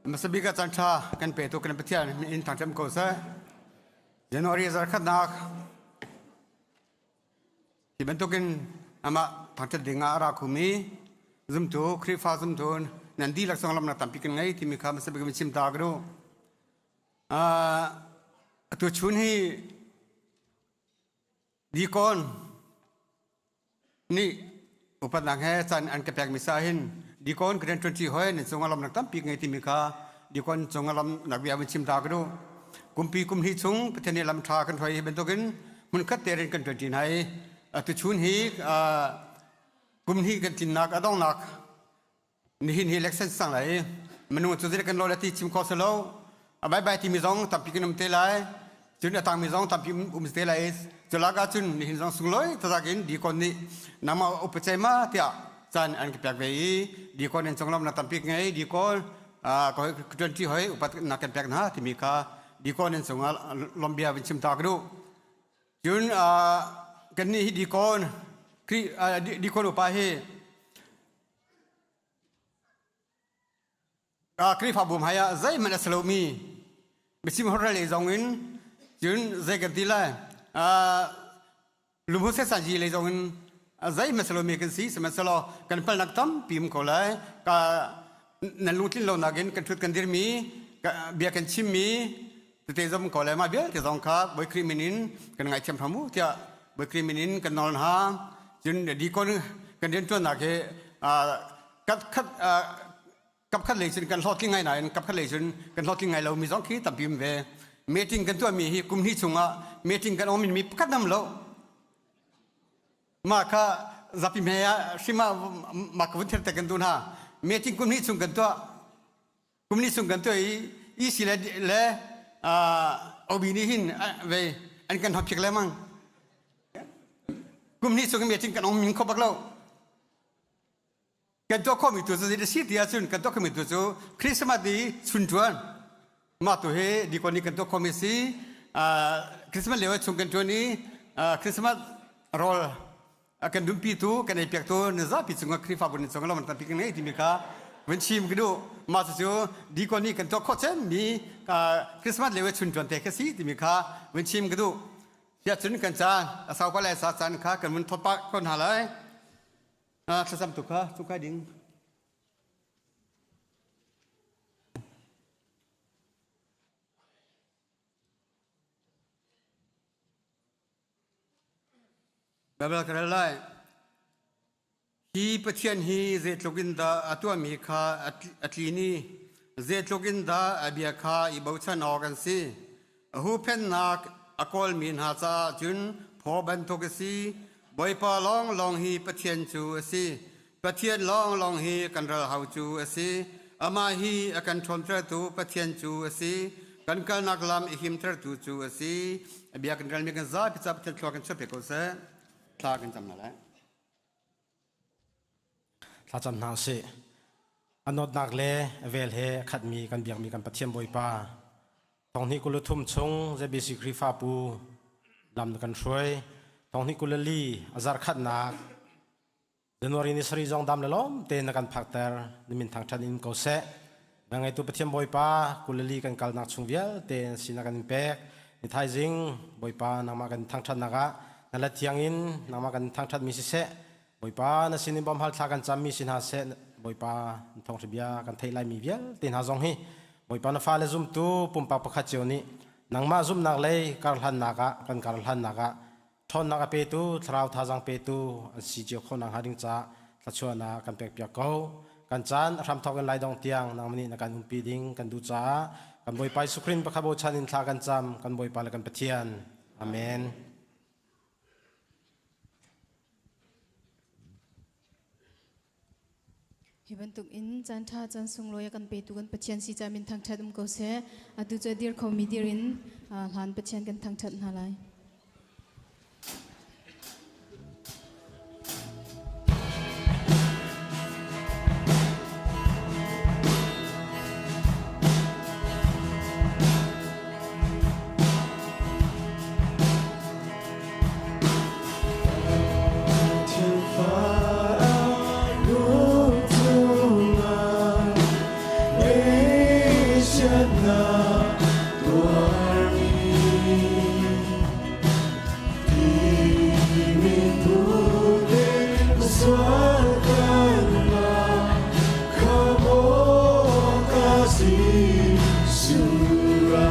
Hmasa bik ah caan ṭha kan petu kan Pathian min in thangṭhat ko seh. January zarkhatnak hi bantukin amah thangṭhat ding ah a ra khumi zumtu Khrihfa zumtu nan dihlak zong lamnak tampi kan ngei timi kha hmasa bik in chim ta ka duh. Atu chun hi Dikon nih upatnak he caan an ka pekmi sa hin dikon ka rian ṭuanṭi hoi nan cung a lawmnak tampi ngei timi kha dikon cung a lawmnak bia vun chim ta ka duh. Kumpi kum hnih chung Pathian nih lam ṭha kan hruai hi bantukin hmunkhat te rian kan ṭuanṭi hna i tuchun hi kum hnih kan tlinnak a donghnak Nihin hi election sang lai minung cu zei kan lo le ti chim kho si lo. A bye bye timi zong tampi kan um te lai. Cun a tangmi zong tampi um te lai. Culak ahcun nihin zong sunglawi taktak in dikon nih nangmah upa ma tiah caan an ka pek ve i dikon in cunglam na tampi ngei dikon ka ṭuanṭi hoi upat na kan pek hna timi kha dikon in cungah lombia vin chim ta ka duh. Cun kannih hi dikon dikon upa hi Khrihfabu hmai ah zeihmanh a si lomi biachim holhrel lei zong in cun zei kan ti lai lunghu setsanji lei zong in zeihmanh a si lomi kan si sihmanhsehlaw kan palnak tampi um ko lai ka nan lungtlin lonak in kan ṭhut kan dirmi bia kan chimmi tete zong ko lai mah vialte zong kha Bawi Khrih min in kan ngaithiam hram u tiah Bawi Khrih min in kan nawl hna cun dikon kan rianṭuannak hi kap khat kap khat lei cun kan hlawhtling ngai nain kap khat lei cun kan hlawhtling ngai lo mi zong khi tampi um ve meeting kan tuahmi hi kum hnih chungah meeting kan om mi pakhat nam lo mah kha zapi hme ah hrim ah mah ka vun thir te kan duh hna meeting kum hnih chung kan tuah kum ni chung kan tuah i EC le le OB nih hin ve an kan hopik lengmang kum ni chung meeting kan ong min kho bak lo kan tuah khomi tu cu zei si ti ahcun kan tuah khomi tu cu Christmas i chun tuan mah tu hi dikon nih kan tuah khomi si Christmas lio chung kan tuan i Christmas rawl a kan dumpitu kan eipiaktu na zapi cungah Khrihfabu nan cungah lawmhnak tampi kan ngei timi kha vun chim ka duh mah cucu dikon nih kan tuah khawh cemmi Christmas lio i chun ṭuan te kha si timi kha vun chim ka duh siah cun kan caan a sau pa le sa caan kha kan vun thawt pah ko hna lai thlacam tu kha cungkai ding Baibal ka rel lai. Hi Pathian hi zeitluk in dah a tuahmi kha a tlin i zeitluk in dah a bia kha i bochan awk an si. A huhphenhnak a kawlmi hna caah cun phaw bantuk a si. Bawipa lawnglawng hi Pathian cu a si. Pathian lawnglawng hi kan ralhau cu a si. Amah hi a kan ṭhawntertu Pathian cu a si. Kan kalnak lam i himtertu cu a si. A bia kan relmi kan zapi ca Pathian thlua kan chuah piak ko seh. Thla kan cam hna lai. Thlacam hna usih. A nawtnak le a vel he a khatmi kan biakmi kan Pathian Bawipa. Thonghnih 23 chung ZBC Khrihfabu lam na kan hruai. Thonghnih 24 a zarh khatnak January ni sarih zong dam le lawm tein na kan phakter na min thangṭhat in ko seh. Na ngeitu Pathian Bawipa kulali kan kalnak chung vialte sin na kan in pek. Ni thaizing Bawipa nangmah kan thangṭhatnak ah na let thiang in nangmah kan thangṭhat mi siseh. Bawipa na sin in bawmhal thla kan cam mi si hna seh. Bawipa na thawngṭha bia kan theih lai mi vialte hna zong hi Bawipa na fale zumtu pumpak pakhat cio nih nangmah zumhnak lei karhlannak ah kan karhlannak ah ṭhawnnak a petu thlarau thazaang petu an si cio khawh nakhnga ding caah thluachuahnak kan pekpiak ko. Kan caan a hramthawk in laidong tiang nangmah nih na kan umpi ding kan duh caah kan Bawipa Jesuh Khrih pakhat bochan in thla kan cam kan Bawipa le kan Pathian. Amen. Hi bantuk in caan ṭha caan sunglawi a kan petu kan Pathian si caah min thangṭhat um ko seh. Atu cu a dir khomi dir in hlan Pathian kan thangṭhat hna lai. Na tuarmi timi pute sual kannak khamh ka si sura.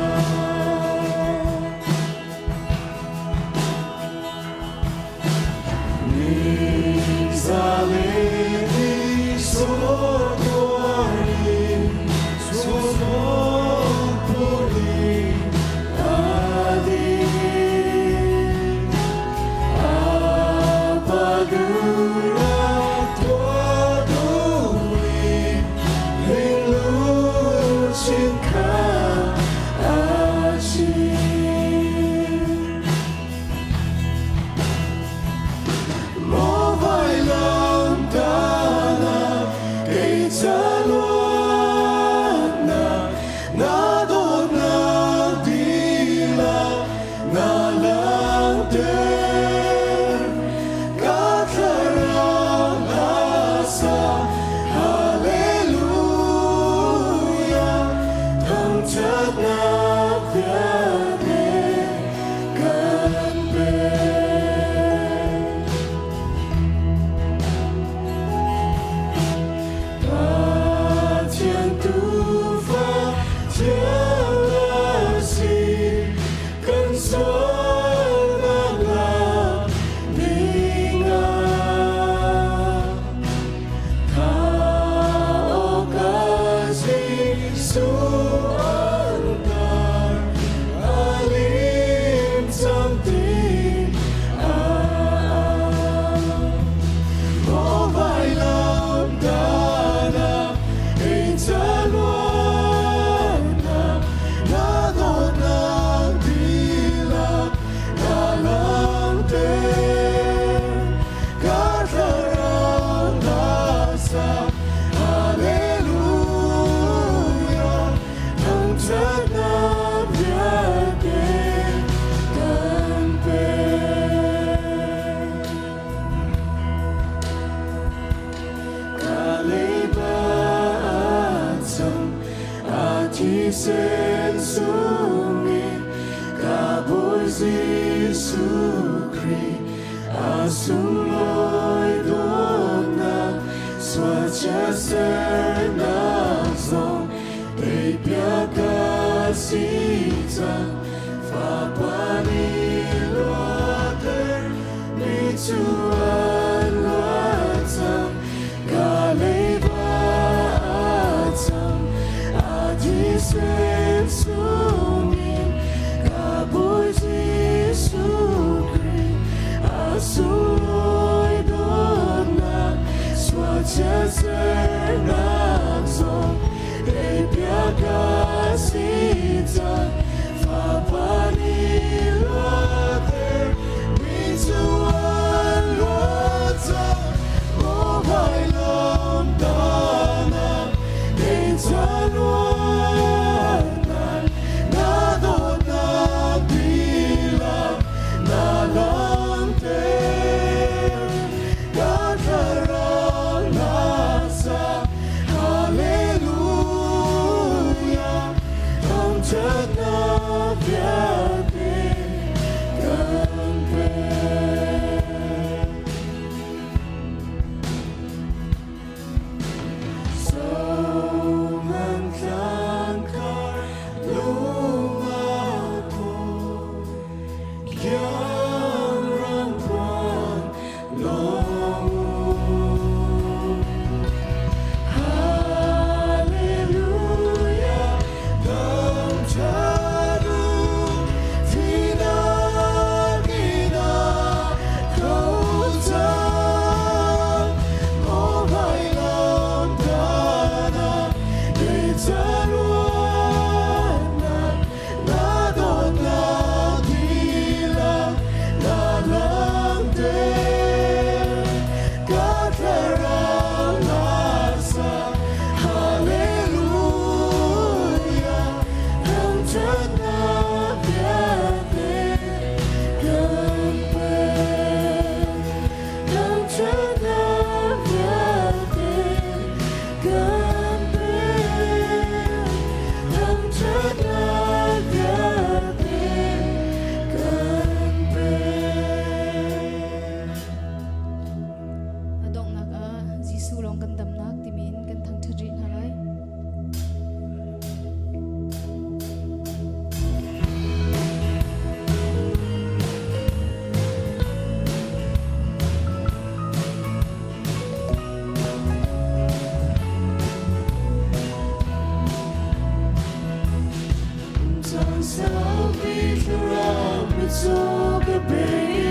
Caan saupi thlarau mitcaw ka pe i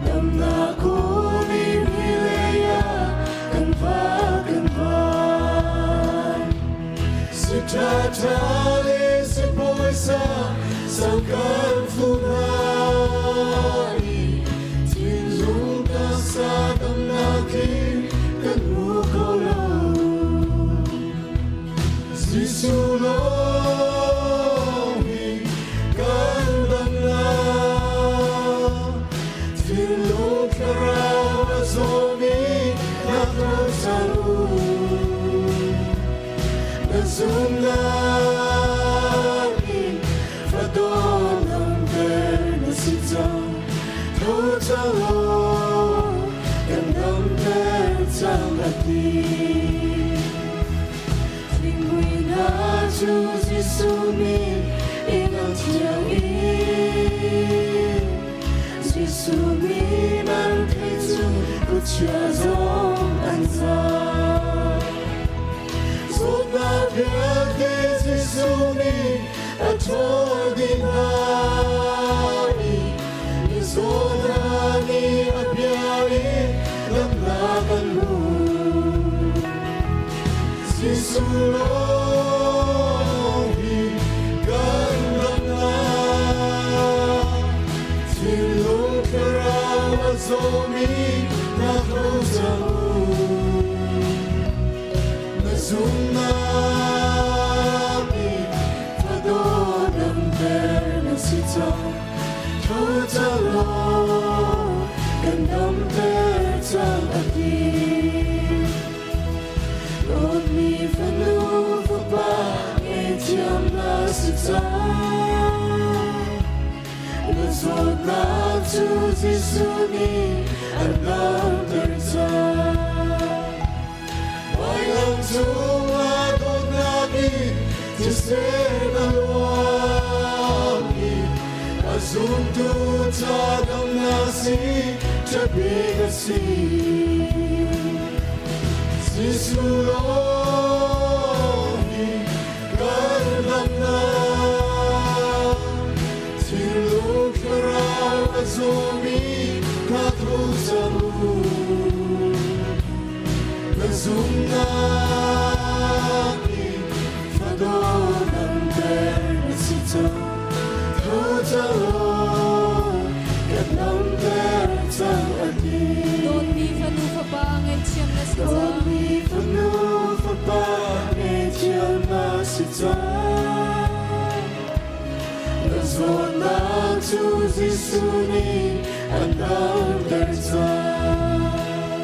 damnak kawl in hi lei ah kan va kan vai. Si ṭhaṭha le si puaisa sau kan fu hna i thinlung taksa damnak hi kan hmu kho lo. Jesuh lawng hi kan damnak. Thinlung thlarau a zawmi nak rosan u. Na zumhnak in fadawm damter na si cang. Tho cang law kan damter cang a ti. Thingmui hna cu Jesuh min in an thiang i Jesuh min an theih cu kutchia zong an zam. Zawtnak vialte Jesuh nih a ṭhawl dih hna i mizaw hna nih a bia in damnak an hmu. Jesuh lawng hi kan damnak. Thinlung thlarau a zawmi na tho cang u. Na zumhnak nih fadaw damter na si cang. Tho cang law kan damter cang a ti. Dawtmi fanu fapa ngaihthiam na si cang. Na zawtnak cu Jesuh nih an damter cang. Vailam cungah dawtnak in thisen a luang i a zumtu ca damnak si ṭhabik a si. Jesuh lawng hi kan damnak. Thinlung thlarau a zawmi hna tho cang u. Na zumhnak nih fadaw damter na si cang. Tho cang law kan damter cang a ti. Dawtmi fanu fapa ngaihthiam na si cang. Dawtmi fanu fapa ngaihthiam na si cang. Na zawtnak cu Jesuh nih an damter cang.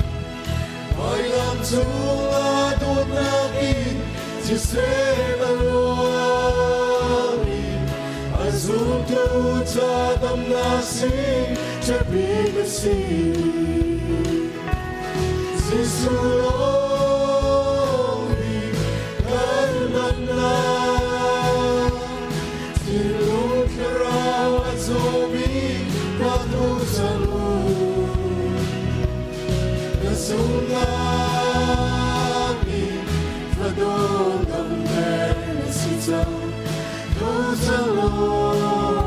Vailam cungah dawtnak in thisen a luang i a zumtu ca damnak sin ṭhabik a si. Jesuh lawng hi kan damnak. Thinlung thlarau a zawmi ka tu cang u. Na zumhnak nih fadaw damter na si cang. Tho cang law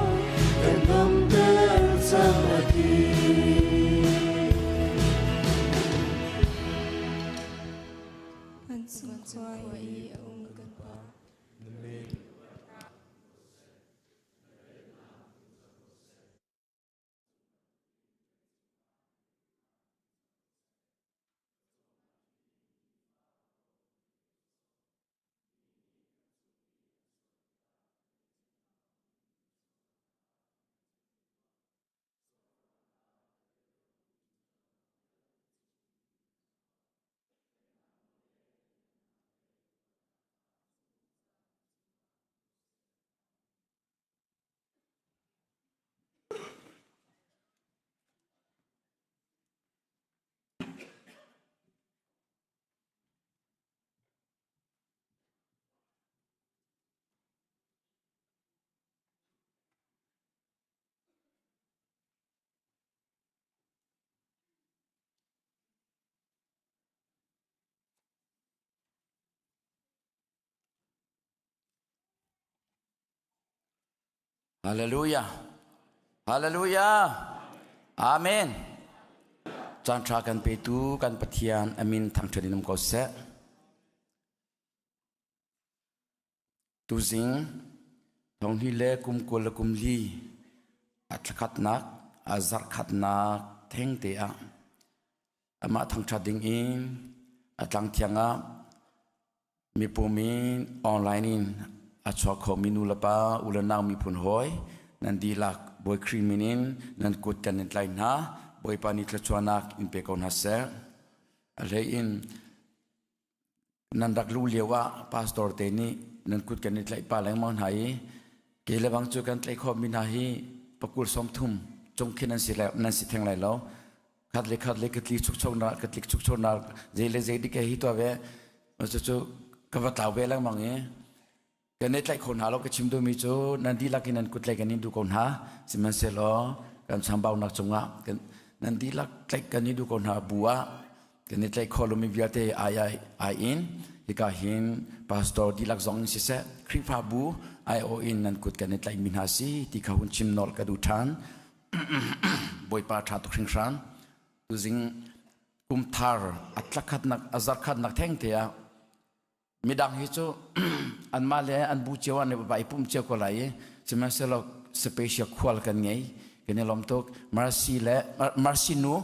kan damter cang a ti. Vancung khua i a um kan Pa. Hallelujah. Hallelujah. Amen. Caan ṭha kan petu kan Pathian amin thangṭhat in um ko seh. Tuzing thonghni le kum 20 le kum li a thlakhatnak a zarhkhatnak theng te ah amah thangṭhat ding in a tlang thiang ah Mipum in online in a chuak khomi nulepa u le nau miphun hawi nan dihlak Bawi Khrih min in nan kut kan in tlai hna. Bawipa nih thluachuahnak in pe ko hna seh. A hlei in nan rak luh lio ah pastor te nih nan kut kan i tlaih pa lengmang hna i ke le bang cu kan tlaih khawhmi hna hi pakul 30 cung khin nan si nan si theng lai lo. Khat le khat le ka tli chukcho na ka tlik chukcho na zei le zei dik hi tuah ve cucu ka va tlau ve lengmang i kan i tlaih kho hna lo. Ka chim duhmi cu nan dihlak in nan kut tlaih kan in duh ko hna, sihmanhsehlaw kan chambaunak cungah kan nan dihlak tlaih kan i duh ko hna bu ah kan i tlaih kho lomi vialte ai ai ai in hika hin pastor dihlak zong in siseh Khrihfabu ai-awh in nan kut kan i tlaihmi hna si ti kha hun chim nawl ka duh ṭhan. Bawipa ṭha tuk hringhran. Tuzing kum thar a tlakhatnak a zarkhatnak theng te ah midang hi cu anmah le an bu cio an i pum cio ko lai i sihmanhsehlaw special khual kan ngei, kan i lawm tuk. Mercy le Mercy nu,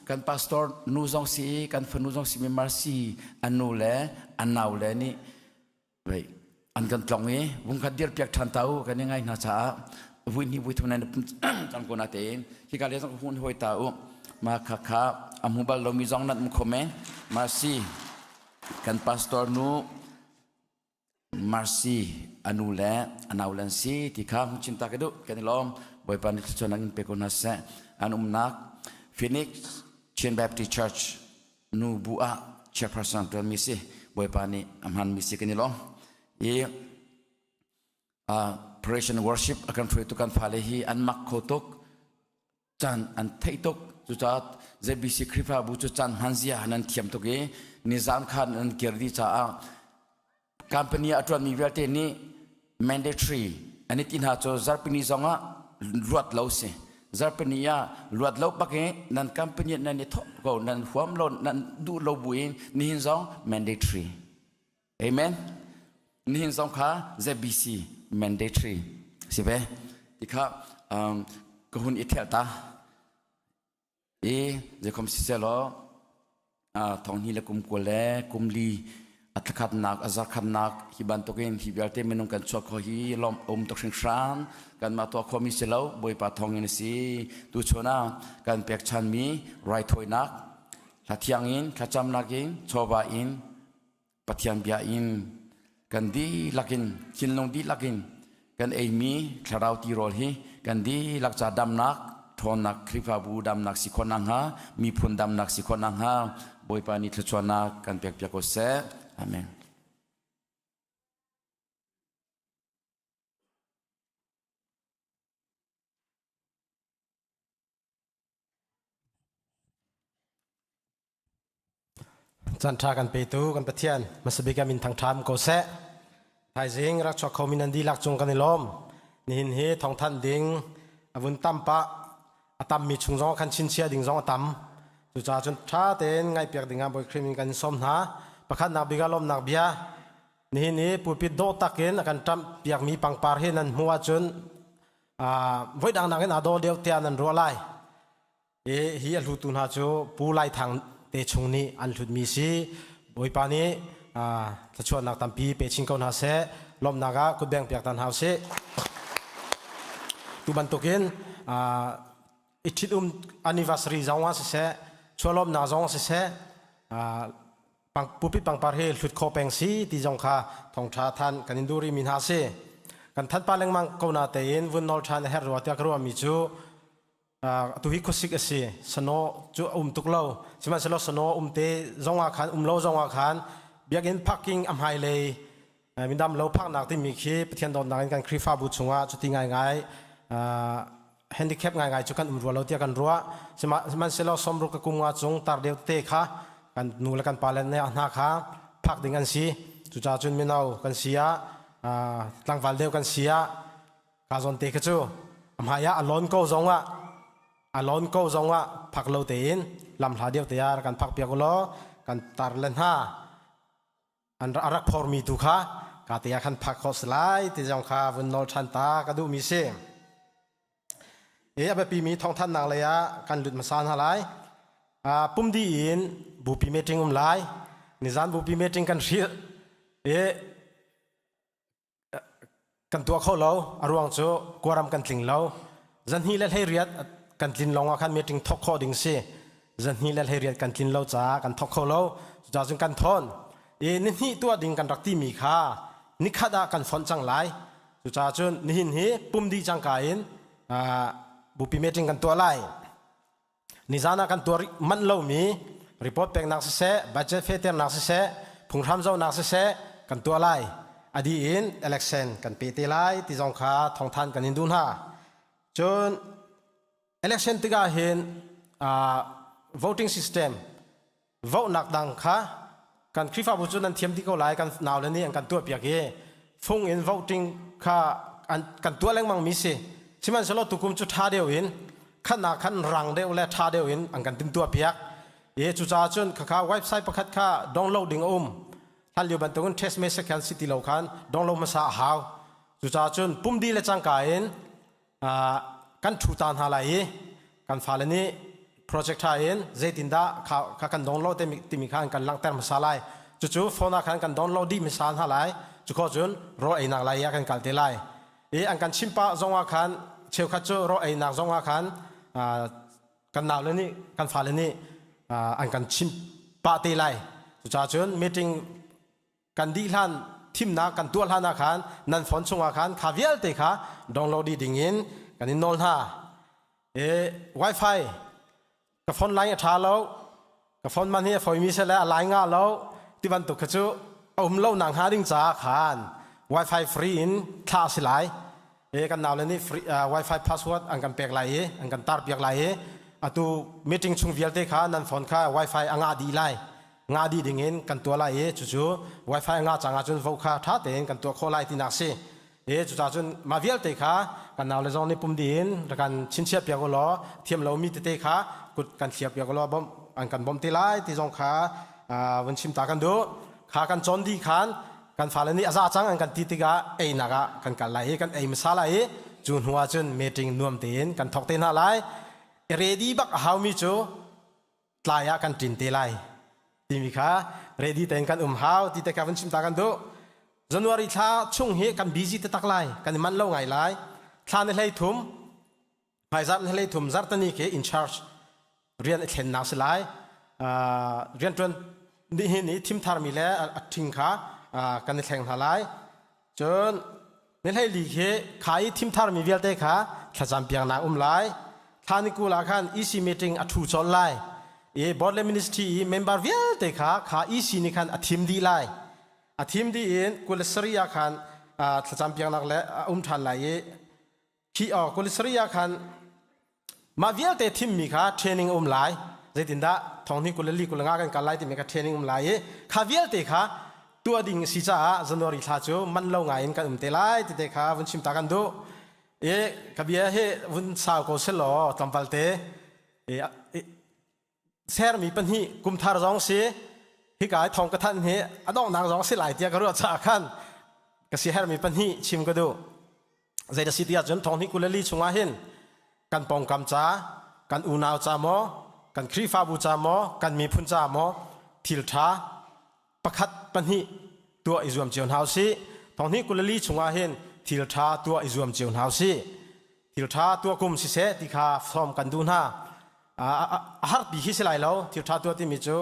kan pastor nu zong si, kan fanu zong si mi Mercy an nu le an nau le nih Vei an kan tlong i vungkhat dir piak ṭhan ta u kan i ngai hna caah vui hnih vui thum nan cang ko na tein hika le zong hun hoi ta u. Ma kha kha a hmu bal lomi zong nan um kho men. Mercy kan pastor nu Mercy anu le anau len si ti kha hung chin ta ka duh. Kan i lawm. Bawipa nih thluachuahnak in pe ko hna seh. An umnak Phoenix Chin Baptist Church nu bu ah chairperson ṭuanmi si. Bawipa nih a hmanmi si, kan i lawm. I operation worship a kan hruaitu kan fale hi an mak kho tuk, caan an theih tuk. Cucaah ZBC Khrihfabu cu caan hman zia nan thiam tuk i nizan khan nan kir dih caah company a ṭuanmi vialte nih mandatory an i ti hna cu zarpini zongah luat lo si. Zarpini ah luat lo bak i nan company nan i thawh ko, nan huam lo, nan duh lo bu in nihin zong mandatory. Amen. Nihin zong kha ZBC mandatory si ve ti kha ka hun i thel ta i zeikhom siselaw thonghni le kum 20 le kum li a thlakhatnak a zarkhatnak hi bantukin hi vialte minung kan chuak kho hi lawm um tuk hringhran. Kanmah tuah khomi si lo, Bawipa thawngin a si. Tuchun ah kan pekchanmi raithawinak hla thiang in, thlacamnak in, chawva in, Pathian bia in kan dihlak in, thinlung dihlak in kan eimi thlarau tirawl hi kan dihlak ca damnak, ṭhawnnak, Khrihfabu damnak si khawh nakhnga, miphun damnak si khawh nakhnga Bawipa nih thluachuahnak kan pekpiak ko seh. Amen. Caan ṭha kan petu kan Pathian hmasabik ah min thangṭha um ko seh. Thaizing rak chuak khomi nan dihlak cung kan i lawm. Nihin hi thawngthanh ding a vun tam pah, a tammi chung zong khan chinchiah ding zong a tam. Cucaah cun ṭha tein ngaihpiak ding ah Bawi Khrih min kan in sawm hna. Pakhatnak bik ah lawmnak bia. Nihin i pulpit dawh takin a kan ṭamh piakmi pangpar hi nan hmuh ahcun voi dang nakin aa dawh deuh tiah nan ruah lai. I hi a hlutu hna cu Pu Lai Thang te chung nih an hlutmi si. Bawipa nih thluachuahnak tampi pe chin ko hna seh. Lawmhnak ah kutbeng piak ta hna usih. Tu bantukin i ṭhitum anniversary zong ah siseh, chuahlawmnak zong ah siseh, pulpit pangpar hi hlut kho peng si ti zong kha thawngṭha than kan in duh rihmi hna si. Kan thanh pa lengmang ko na tein vun nawl ṭhan a herh rua tiah ka ruahmi cu atu hi khuasik a si, sano cu a um tuk lo. Sihmanhsehlaw sano um te zong ah khan, um lo zong ah khan biakinn parking a hmailei midam lo phaknak timi khi Pathian dawtnak in kan Khrihfabu chungah cuti ngaingai handicap ngaingai cu kan um rua lo tiah kan ruah. Sihmanhsehlaw 60 ka kum nga cung tar deuh te kha kan nu le kan pa le ne hna kha phak ding an si. Cucaah cun mino kan si ah, tlangval deuh kan si ah. Ka zawn te kha cu a hmai ah a lawn ko zong ah a lawn ko zong ah phak lo tein lam hla deuh te ah rak kan phak piak ulaw kan tar le hna an a rak phormi tu kha ka te ah khan phak khawh si lai ti zong kha vun nawl ṭhan ta ka duhmi si. E a biapimi thawngthanhnak lei ah kan lut hmasa hna lai. Pum dih in bupi meeting um lai. Nizan bupi meeting kan hrilh. E kan tuah kho lo. A ruang cu quorum kan tling lo. Zanhnih le 18 kan tlin lawng ah khan meeting thawk khawh ding si. Zanhnih le 18 kan tlin lo caah kan thawk kho lo. Cucaah cun kan thawn. I nihnih tuah ding kan rak timi kha nikhat ah kan fonh cang lai. Cucaah cun nihin hi pum dih cangka in bupi meeting kan tuah lai. Nizan ah kan tuah manh lomi report peknak siseh, budget fehternak siseh, phunghram zohnak siseh kan tuah lai. A dih in election kan pe te lai ti zong kha thawngthan kan in duh hna. Cun election tikah hin voting system vohnak dang kha kan Khrihfabu cu nan thiam dih ko lai kan naule nih an kan tuahpiak i fung in voting kha an kan tuah lengmang mi si. Sihmanhsehlaw tukum cu ṭha deuh in khatnak khan rang deuh le ṭha deuh in an kan timhtuahpiak i cucaah cun khakha website pakhat kha download ding a um. Hlan lio bantukin text message khan si ti lo khan download hmasa a hau. Cucaah cun pum dih le cangka in kan ṭhu ta hna lai i kan fale nih project ṭha in zeitindah kha kan download timi kha an kan langhter hmasa lai. Cucu phone ah khan kan download dih hmasa hna lai. Cu khawh cun rawl einak lai ah kan kal te lai i an kan chimh pah zong ah khan cheukhat cu rawl einak zong ah khan kan naule nih kan fale nih an kan chimh pah te lai. Cucaah cun meeting kan dih hlan thimnak kan tuah hlan ah khan nan phone chungah khan kha vialte kha download dih ding in kan in nawl hna. E wifi ka phone line a tha lo, ka phone man hi a foimi se le a lai nga lo ti bantuk kha cu a um lo nak hnga ding caah khan wifi free in thlah a si lai. E kan naule nih free wifi password an kan pek lai i an kan tar piak lai i atu meeting chung vialte kha nan phone kha wifi a ngah dih lai. Ngah dih ding in kan tuah lai i cucu wifi ngah cang ahcun vo kha ṭha tein kan tuah khawh lai tinak si. E cucaah cun mah vialte kha kan naule zong nih pum dih in rak kan chinchiah piak u law thiam lomi tete kha kut kan thliar piak u law bawmh an kan bawmh te lai ti zong kha vun chim ta kan duh. Kha kan cawn dih khan kan fale nih a za cang an kan ti tikah einak ah kan kal lai i kan ei hmasa lai i cu hnu ah cun meeting nuam tein kan thawk te hna lai. Ready bak a haumi cu tlai ah kan ṭin te lai timi kha ready tein kan um hau ti te kha vun chim ta kan duh. January thla chung hi kan busy taktak lai, kan i manh lo ngai lai. Thla ni 13, hmaizarh ni 13 zarhteni khi in charge rian i thlennak si lai. Rianṭuan nihin i thim tharmi le a ṭhing kha kan i thleng hna lai. Cun ni 14 khi kha i thim tharmi vialte kha thlacam piaknak um lai. Thla ni 20 ah khan EC meeting a ṭhu colh lai. I board le ministry i member vialte kha kha EC nih khan a thim dih lai. A thim dih in 27 ah khan thlacam piaknak le a um ṭhan lai i khi 27 ah khan mah vialte thimmi kha training a um lai. Zeitindah thonghnih 24 25 kan kal lai timi kha training um lai i kha vialte kha tuah ding a si caah January thla cu man lo ngai in kan um te lai ti te kha vun chim ta kan duh. I ka bia hi vun sau ko selaw tlawmpal te sermi pahnih kumthar zong si hika i thong ka thanh hi a donghnak zong si lai tiah ka ruah caah khan ka si hermi pahnih chim ka duh. Zei si ti ahcun thonghnih 24 chungah hin kan pawngkam ca, kan unau ca maw, kan Khrihfabu ca maw, kan miphun ca maw thil ṭha pakhat pahnih tuah i zuam cio hna usih. Thonghnih 24 chungah hin thil ṭha tuah i zuam cio hna usih. Thil ṭha tuah kum siseh ti kha sawm kan duh hna. A harpi khi si lai lo. Thil ṭha tuah timi cu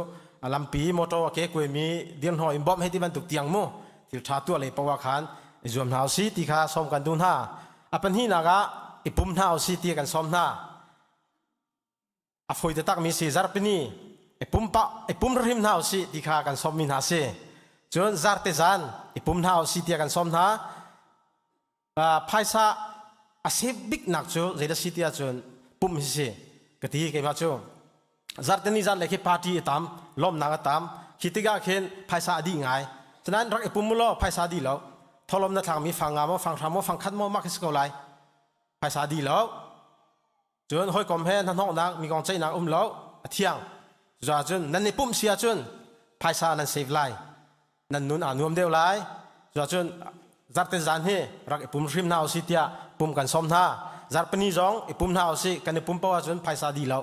lampi motor a ke kuaimi dirhnaw in bawmh hei ti bantuk tiang mu thil ṭha tuah lei poah khan i zuam hna usih ti kha sawm kan duh hna. A pahnihnak ah i pum hna usih ti kan sawm hna. A fawi taktakmi si zarhpini i pum pah i pum hrim hna usih ti kha kan sawmmi hna si. Cun zarte zan i pum hna usih tiah kan sawm hna. Phaisa a save biknak cu zeidah si ti ahcun pumh hi si ka ti keimah cu. Zarhteni zan le khi party a tam, lawmnak a tam. Khi tikah khin phaisa a dih ngai. Cunain rak i pum u law phaisa dih lo. Tholom na thlakmi fang nga maw, fang hra maw, fang khat maw mah khi si ko lai. Phaisa di lo. Cun hawikom he hnahnawhnak mi kong ceihnak um lo. A thiang. Cucaah cun nan i pumh si ahcun phaisa nan save lai. Nan nun aa nuam deuh lai. Cucaah cun zarte zan hi rak i pum hrim hna usih tiah pum kan sawm hna. Zarhpini zong i pum hna usih. Kan i pum paoh ahcun phaisa di lo.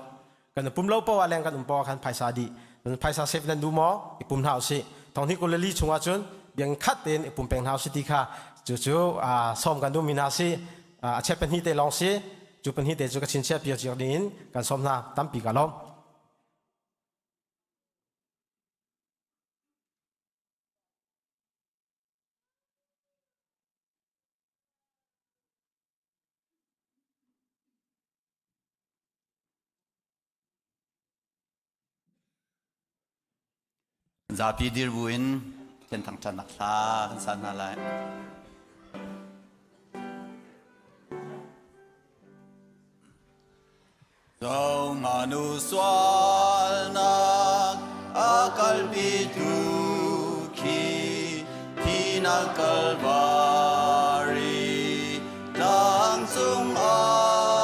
Kan i pum lo paoh ah leng kan um paoh ah khan phaisa dih. Cun phaisa save nan duh maw? I pum hna usih. Thonghnih 24 chungah cun biang khat tein i pum peng hna usih ti kha cucu sawm kan duhmi hna si. A chep pahnih te lawng si. Cu pahnih te cu ka chinchiah piak ciak ding in kan sawm hna. Tampi ka lawm. Zapi dir buin Pathian thangṭhatnak hla kan sa hna lai. Zongmanu sualnak a kalpitu khi thinak Kalvari tlang cungah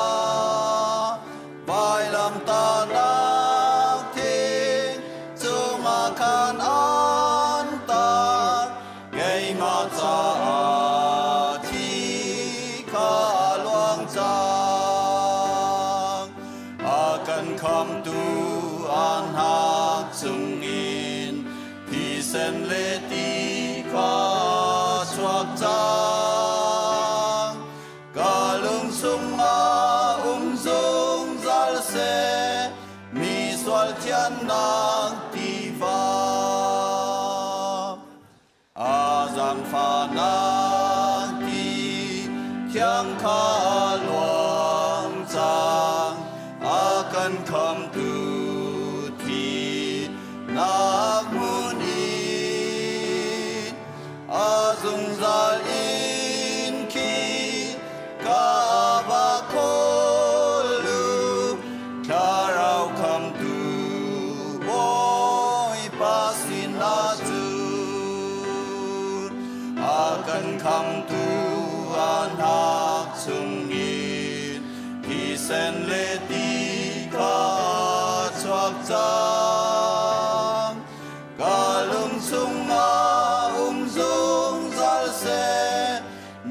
vailamtahnak thing cungah khan an tar keimah caah thi kha a luang cang. A kan khamtu an hak chungin thisen le ti kha chuak cang. Ka lung chungah um zungzal seh, mi sual thiannak tiva. A zaangfahnak ti thiang kha a luang cang, a kan khamtu thihnak hmun in a zungzal in khi ka va khawl u, Thlarau khamtu Bawipa sinah cun a kan khamtu a hnak chungin thisen le ti kha chuak cang. Ka lung chungah um zungzal seh,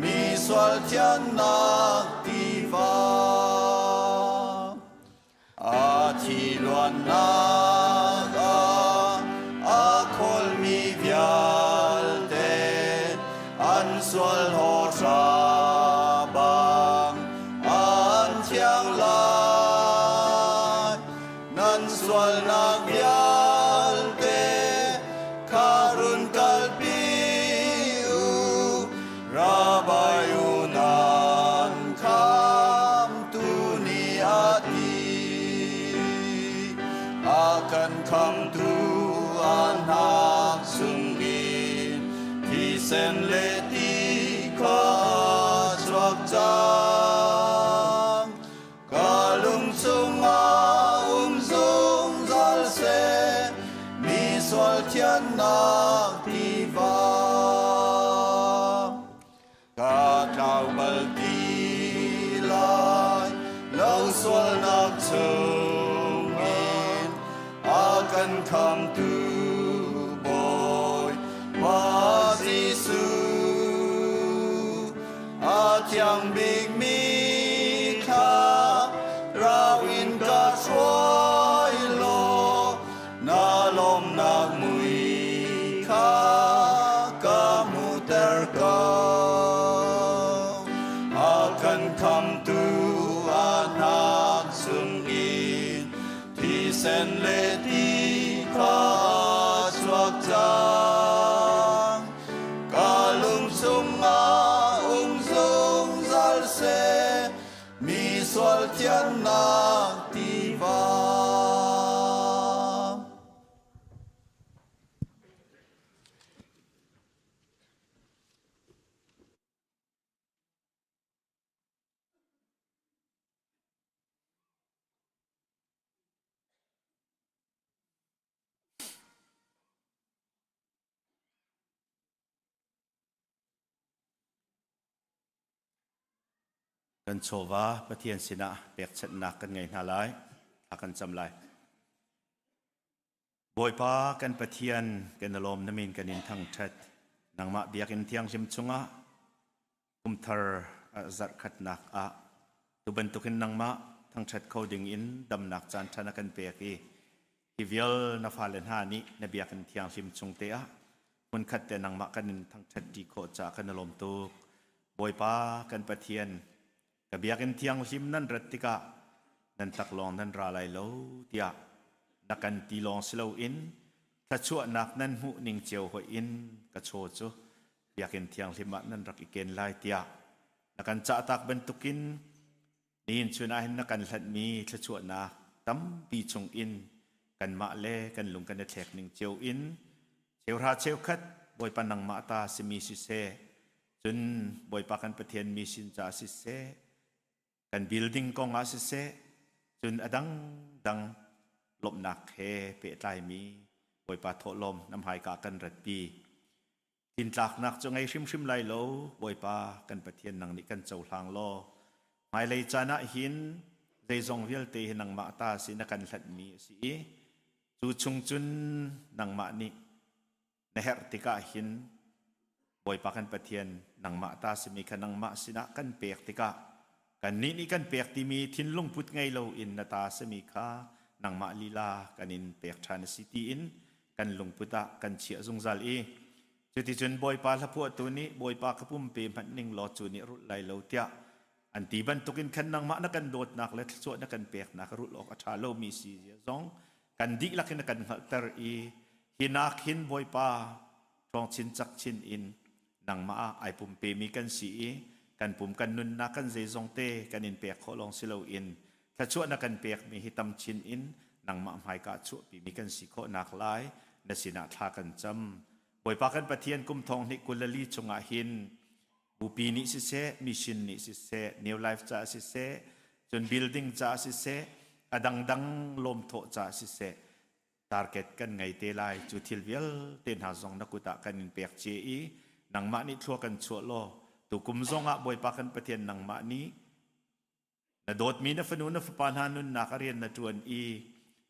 mi sual thiannak tiva. A thi luannak ah a khawlmi vialte an sual hawhra bang an thiang lai. Nan sualnak vialte kha run kalpi u, Rabbi unan khamtu nih a ti. A kan khamtu a hnak chungin thisen le ti kha chuak cang. Ka lung chungah um zungzal seh, mi sual thiannak tiva. Ka tlau bal ti lai lo sualnak chungin a kan khamtu Bawipa Jesuh. A thiang bikmi thlarau in ka hruai law na lawmnak mui kha ka hmuhter ko. A kan khamtu a hnak chungin thisen le ti kha chuak cang. Ka lung chungah um zungzal seh, mi sual thiannak tiva. Kan chawva Pathian sinah pekchanhnak kan ngei hna lai. Thla kan cam lai. Bawipa kan Pathian kan i lawm na min kan in thangṭhat. Nangmah biakinn thianghlim chungah kumthar zarhkhatnak ah tu bantukin nangmah thangṭhat kho ding in damnak caan ṭha na kan pek i hi vial na fale hna nih na biakinn thianghlim chung te ah hmunkhat te nangmah kan in thangṭhat ṭi khawh caah kan i lawm tuk. Bawipa kan Pathian ka biakinn thianghlim nan rat tikah nan taklawng nan ra lai lo tiah na kan ti lawng si loin thluachuahnak nan hmuh ning cio hoih in ka chaw cu biakinn thianghlim ah nan rak i ken lai tiah na kan cahtak bantukin nihin chun ah hin na kan hlanhmi thluachuahnak tampi chung in kanmah le kan lung kan i thlek ning cio in cheuhra cheukhat Bawipa nangmah ta simi siseh cun Bawipa kan Pathian mi sin ca siseh kan building kong ah siseh cun a dangdang lawmhnak he pehtlaimi Bawipa thawhlawm na hmaika kan ratpi Tlintlaknak cu ngei hrimhrim lai lo, Bawipa kan Pathian nang nih kan cohlang law hmailei caan ah hin zeizong vialte hi nangmah ta si na kan hlanhmi a si i cu chung cun nangmah nih na herh tikah hin Bawipa kan Pathian nangmah ta simi kha nangmah sinah kan pek tikah kannih nih kan pek timi thinlung put ngei loin na ta simi kha nangmah lila kan in pek ṭhan a si tiin kan lungput ah kan chiah zungzal i cuticun Bawipa hlaphuahtu nih Bawipa ka pumpe hmanh ning law cu nih rulh lai lo tiah an ti bantukin khan nangmah na kan dawtnak le thluachuah na kan peknak rulh awk a ṭha lomi si zia zong kan dihlak in a kan hngalhter i hi nak hin Bawipa ṭhawng chin cak chin in nangmah ah ai pumpemi kan si i kan pum kan nunnak kan zeizong te kan in pek khawh lawng si loin thluachuah na kan pekmi hi tam chin in nangmah hmaika chuahpimi kan si khawh nak lai na sinah thla kan cam. Bawipa kan Pathian kum thong hnih 24 chungah hin bupi nih siseh, mission nih siseh, New Life caah siseh, cun building caah siseh, a dangdang lawmthawh caah siseh, target kan ngei te lai. Cu thil vialte hna zong na kut ah kan in pek cia i nangmah nih thlua kan chuah law tukum zong ah Bawipa kan Pathian nangmah nih na dawtmi na fanu na fapa hna nunnak a rian na ṭuan i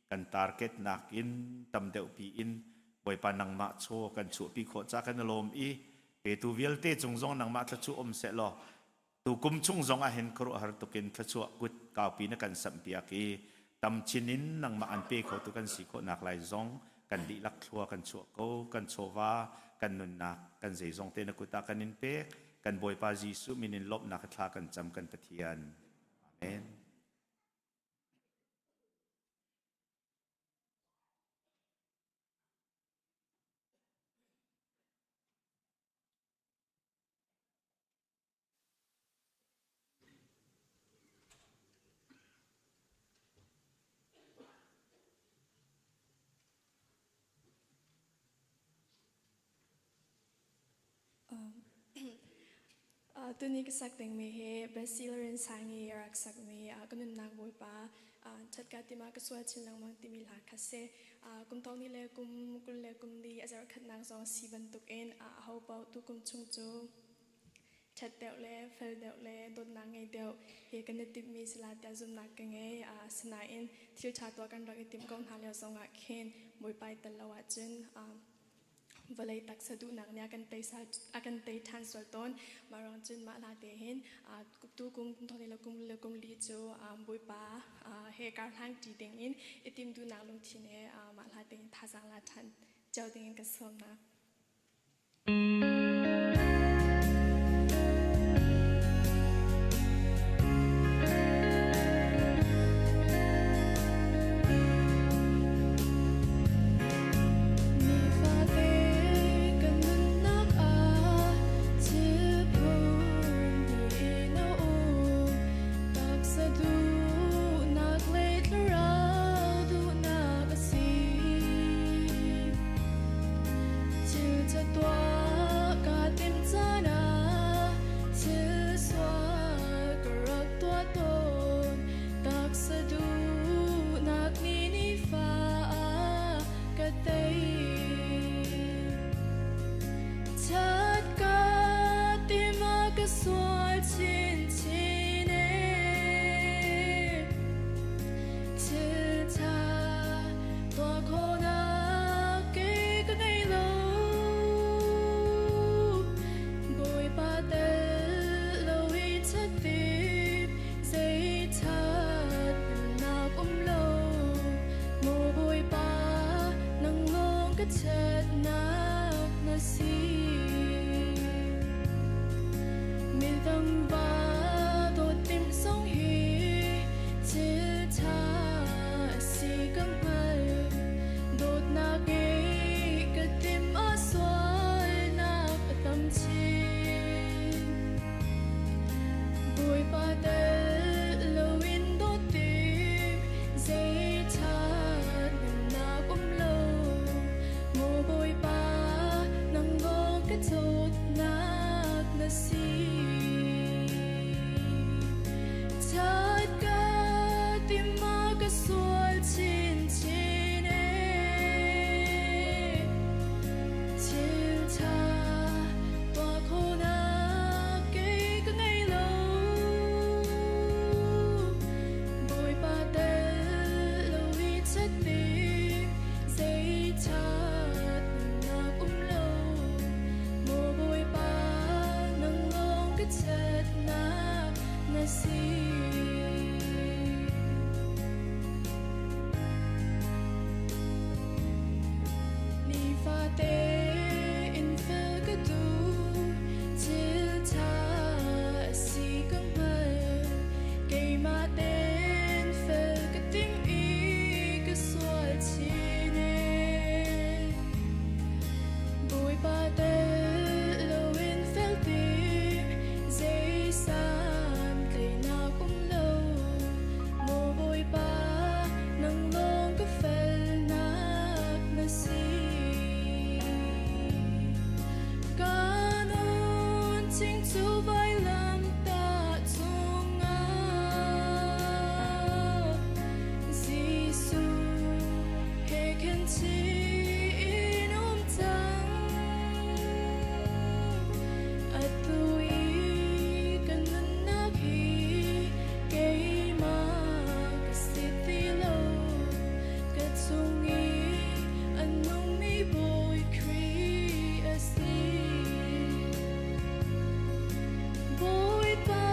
kan target nakin tam deuh pi in Bawipa nangmah chaw kan chuahpi khawh ca kan i lawm i petu vialte cung zong nangmah thluachuah um seh law tu kum chung zong ah hin khuaruahhar tukin thluachuah kut kaupi na kan samhpiak i tam chin in nangmah an pe khotu kan si khawhnak lai zong kan dihlak thlua kan chuah ko. Kan chawva, kan nunnak, kan zeizong te na kut ah kan in pek. Kan Bawipa Jesuh min in lawmhnak thla kan cam kan Pathian. Amen. Tuni ka sak dingmi hi Basil Rinsangi a rak sakmi Ka Nunnak Bawipa Ṭhatka Tima Ka Sual Chin Lengmang timi hla kha si. Kum thong ni le kum 20 le kum li a zarh khatnak zong si bantukin aho paoh tu kum chung cu ṭhat deuh le fel deuh le dawtnak ngei deuh hi kan i timhmi si la tiah zumhnak ka ngei. Asinain thil ṭha tuah kan rak i timh ko hna lio zongah khin Bawipa i tel lo ahcun vawlei taksa duhnak nih a kan tei ṭhan sual tawn. Mah ruang cun mah hla te hin tu kum kum thong le kum le kum li cu Bawipa he kar hlang ṭi ding in i tim duhnak lungthin he mah hla te hin thazaang la ṭhan cio ding in ka sawm hna. Nifate kan nunnak ah thilphun in a um. Taksa duhnak le thlarau duhnak a si. Thil ca tuah. Midang va dawt timh zong hi thil ṭha a si ka hngal. Dawtnak ngeih ka timh ah sualnak a tam chin. Bawipa tel loin dawt tim zei ṭhatnak um lo. Maw Bawipa, nang lawng ka dawtnak na si. That ka timh ah ka sual chinchin ee. Thil ṭha tuah khawhnak kei ka ngei lo. Bawipa tel lo i chet ding zei ṭhatnak um lo. Maw Bawipa, nang lawng ka ṭhatnak na si. Nifate in fel ka duh, thil ṭha a si ka hngal. Keimah tein fel ka timh i ka sual chin ee. Bawipa tel loin fel tim, zei santlaihnak um lo. Maw Bawipa, nang lawng ka felnak na si. Ka nun ching cu vailamtah cungah Jesuh he khin chin um cang. Atu i ka nunnak hi keimah ka si ti lo. Ka chung i a nungmi Bawi Khrih a si. Bawipa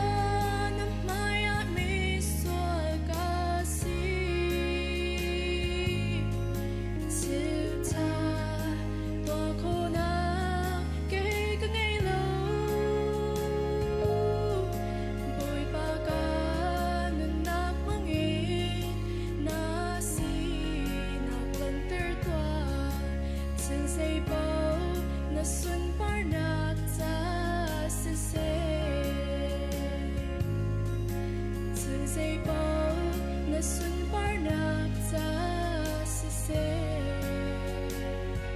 na hmaiah misual ka si. Thil ṭha tuah khawhnak kei ka ngei lo. Bawipa ka nunnak hmangin na sinak langhter tuah. Thil zeipaoh na sunparnak ca siseh. Thil zeipaoh na sunparnak ca siseh.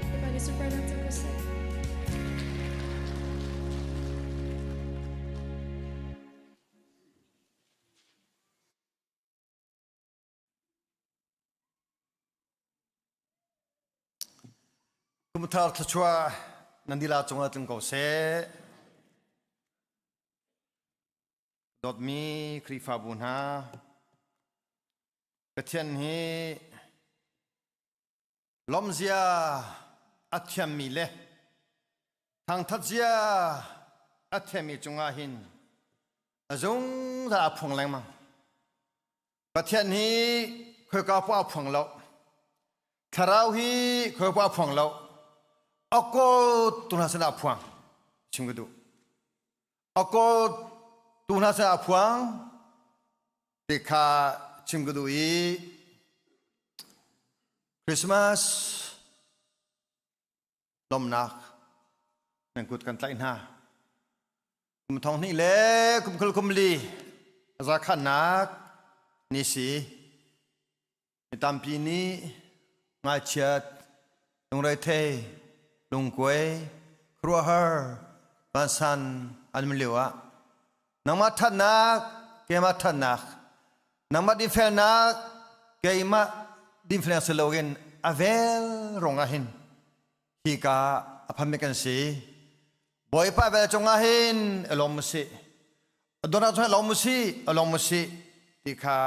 Bawipa nih sunparnak ca ko seh. Kumthar thluachuah nan dila cungah tlung ko seh. Dawtmi Khrihfabu hna, Pathian hi lawmzia a thiammi le thangthat zia a thiammi cungah hin a zungzal a phuang lengmang. Pathian hi khoika poah a phuang lo. Thlarau hi khoika poah a phuang lo. A kawl tu hna sinah a phuang. Chim ka duh. A kawl tu hna sinah a phuang ti kha chim ka duh i Christmas lawmhnak nan kut kan tlaih hna. Kum thong hnih le kum khul kum li zakhatnak ni si. Mi tampi nih ngaichiat, lungrethei, lungkuai, khuaruahhar, vansan an um lio ah nangmah thatnak, keimah thatnak, nangmah dinfelnak, keimah dinfelnak si loin a vel rong ah hin hika a phanmi kan si. Bawipa vel cungah hin i lawm usih. Donah cungah lawm usih, lawm usih ti kha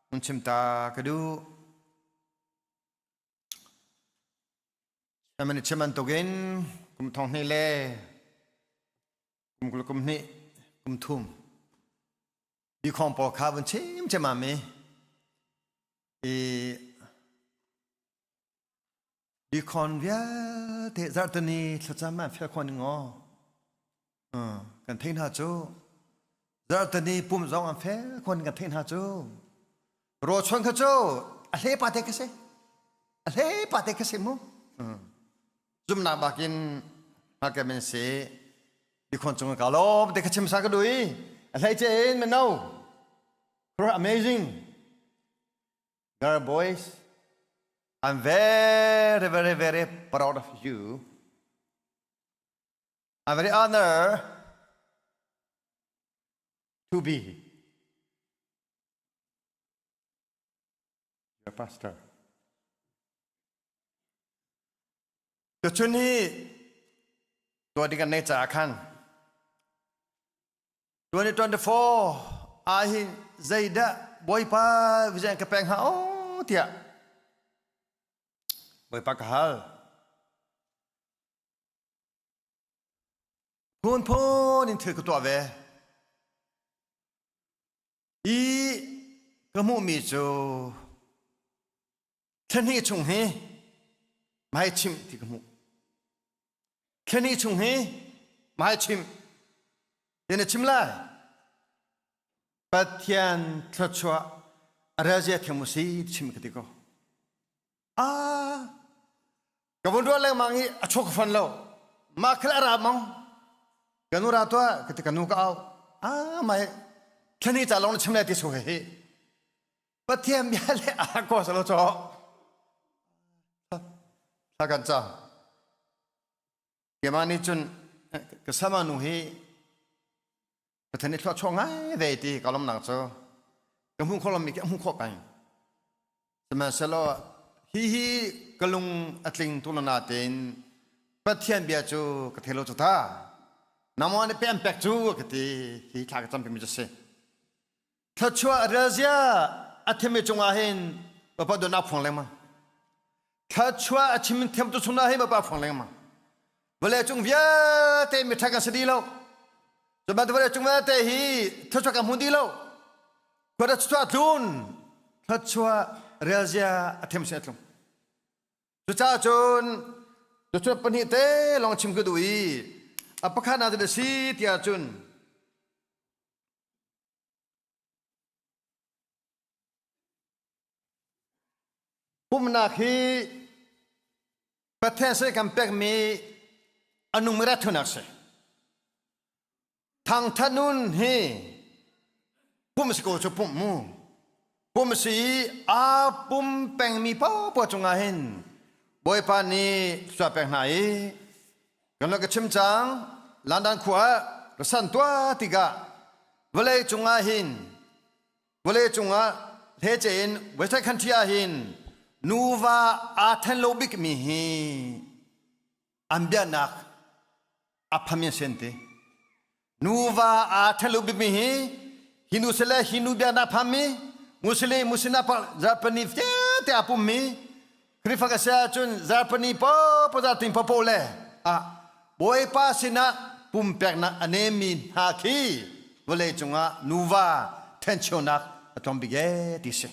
hun chim ta ka duh. Amani chim bantukin kum thong hnih le kum kul kum hnih kum thum bikhong pawl kha vun chim cem ami i bikhon vialte zarhteni thlacam an fel khon ning aw. kan thei hna cu. Zarhteni pum zong an fel khon kan thei hna cu. Rawchon kha cu a hle pa te ka si. A hle pa te ka si mu. Zumnak bakin hmakemen si dikhon cung ka lawm te ka chim sa ka dui. A hlei che in meno. Amazing. Girl boys, I'm very, very, very proud of you. I'm very honored to be your pastor. Tuchun hi tuah ding kan nei caah khan 2024 ah hin zeidah Bawipa vision ka pek hnga o tiah Bawipa ka hal. Phunphun in thil ka tuah ve. I ka hmuhmi cu thlahnih chung hi mai chimh ti ka hmuh. Thlahnih chung hi mai chimh. Ti na chim lai. Pathian thluachuah a relzia thiam u si ti chim ka ti ko. Ah, ka vun ruah lengmang i a chok fan lo. Mah khal a ra mang. Ka nu ra tuah ka ti ka nu ka au. Ah, mai thlani ca lawng na chim lai ti so he hi. Pathian bia le a ko salo cho. Thla kan ca. Keimah nih cun ka sama nu hi Pathian nih thluachuah ngai ve ti ka lawmnak cu ka hmuh khawh lomi khi a hmuh khawh peng. Sihmanhsehlaw hi hi ka lung a tling tu na tein Pathian bia cu ka thei lo cu ta. Nangmah nih pe an pek cu ka ti hi thla ka campi mi cu si. Thluachuah relzia a thimi cungah hin Bapak dawtnak phuang lengmang. Thluachuah a chim thiamtu chungah hin Bapak phuang lengmang. Vawlei cung vialte miṭha kan si dih lo. Cu bantuk vawlei cung vialte hi thluachuah kan hmu dih lo. Khua thluachuah tlun, thluachuah relzia a thiam sin a tlung. Cucaah cun thluachuah pahnih te lawng chim ka duh i a pakhat nak a si tiah cun Pumnak hi Pathian sin kan pekmi a nungmi rathunak si. Thangthat nun hi pum si ko cu pumh mu. Pum si i aa pum pengmi paohpaoh cungah hin Bawipa nih thluachuah pek hna i kan lo ka chim cang London khua ah ka san tuah tikah vawlei cungah hin vawlei cungah hlece in western country ah hin nuva aa then lo bikmi hi an biaknak a phami an si an ti. Nuva aa then lo bikmi hi Hindu sile Hindu biaknak phammi Muslim Muslim Japanese vialte aa pummi Khrihfa ka si ahcun Zarpani popo zartin popo le ah Bawipa sinah pumpeknak a nemmi hna khi vawlei cungah nuva thencheunak a tlawm bik ee ti si.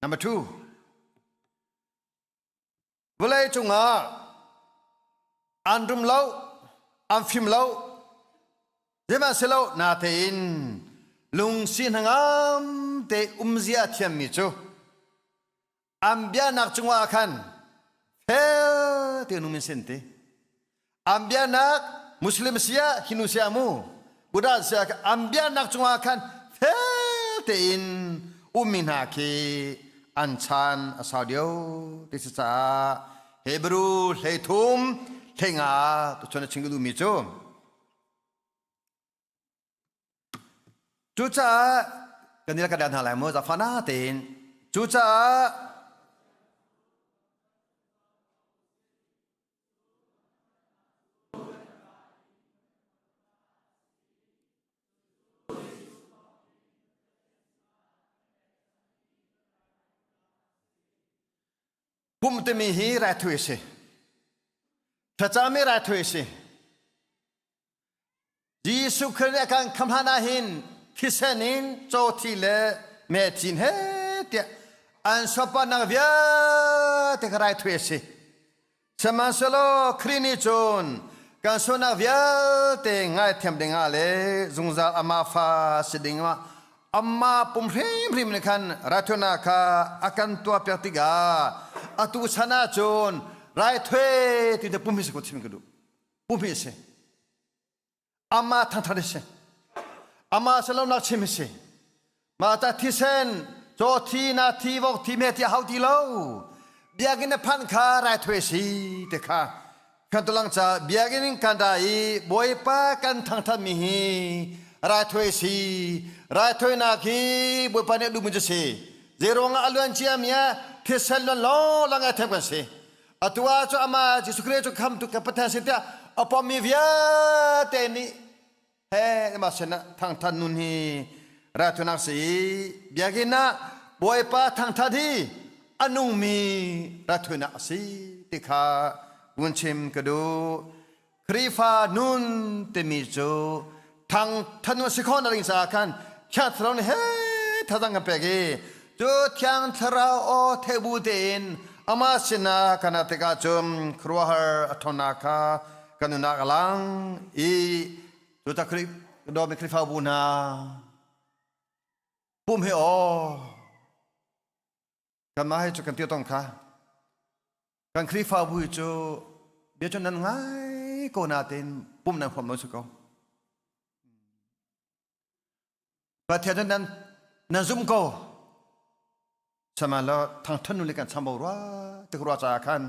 Number two, vawlei cungah an rum lo, an fim lo, Sihmanhsehlaw natein lungsi hnangam te umzia a thiammi cu an bianak cungah khan fel tein um in sin ti. An bianak Muslim sia Hindu sia mu Buddha sia an bianak cungah khan fel tein ummi hna khi an chan a sau deuh ti si caah Hebrew 13 hleinga tuchun a chim ka duhmi cu Cucaah kan i ka dan hna lai mu zafana tein cucaah Pum timi hi raithui a si. Thlacam hi raithui a si. Jesuh Khrih nih a kan khamh hlan ah hin thisen in cawthi le methin he tiah an sopannak vialte kha raithui a si. Sihmanhsehlaw Khrih nih cun Kan sualnak vialte ngaithiam dingah le zungzal amah fa si dingah amah pum hrimhrim nih khan raithawinak kha a kan tuahpiak tikah atu chan ah cun raithawi ti te pum hi si ko chim ka duh. Pum hi a si. Amah thangthat a si. Amah salomnak chim a si. Mah ta thisen caw thi na thi vok thi me ti hau ti lo. Biakinn na phan kha raithawi si te kha kan tulang ca biakinn kan ra i Bawipa kan thangthat mi hi raithawi si raithawinak hi Bawipa nih a duhmi cu si. Zeiruangah a luan cia mi ah thisen luan lawng lawng ai them kan si. Atu ah cu amah Jesuh Khrih cu khamtu ka Pathian sin tiah a pommi vialte nih he mah sinah thangthat nun hi raithawinak si i biakinn ah Bawipa thangthat hi a nungmi raithawinak a si ti kha vun chim ka duh. Khrihfa nun timi cu thangthat nun a si khawh nak ding caah khan Thiang Thlarau nih he thazang kan pek i cu Thiang Thlarau aw theih bu tein amah sinah kan ah tikah cun khuaruahhar a ṭhawnnak kha kan nunnak a lang i cu ta Khrih dawmi Khrihfabu hna pum hi aw kanmah hi cu kan ti tong kha kan Khrihfabu hi cu bia cu nan ngai ko natein pum nan huam lo si ko Pathian cu nan nan zum ko sihmanhsehlaw thangthan nu le kan chambau rua tik rua caah khan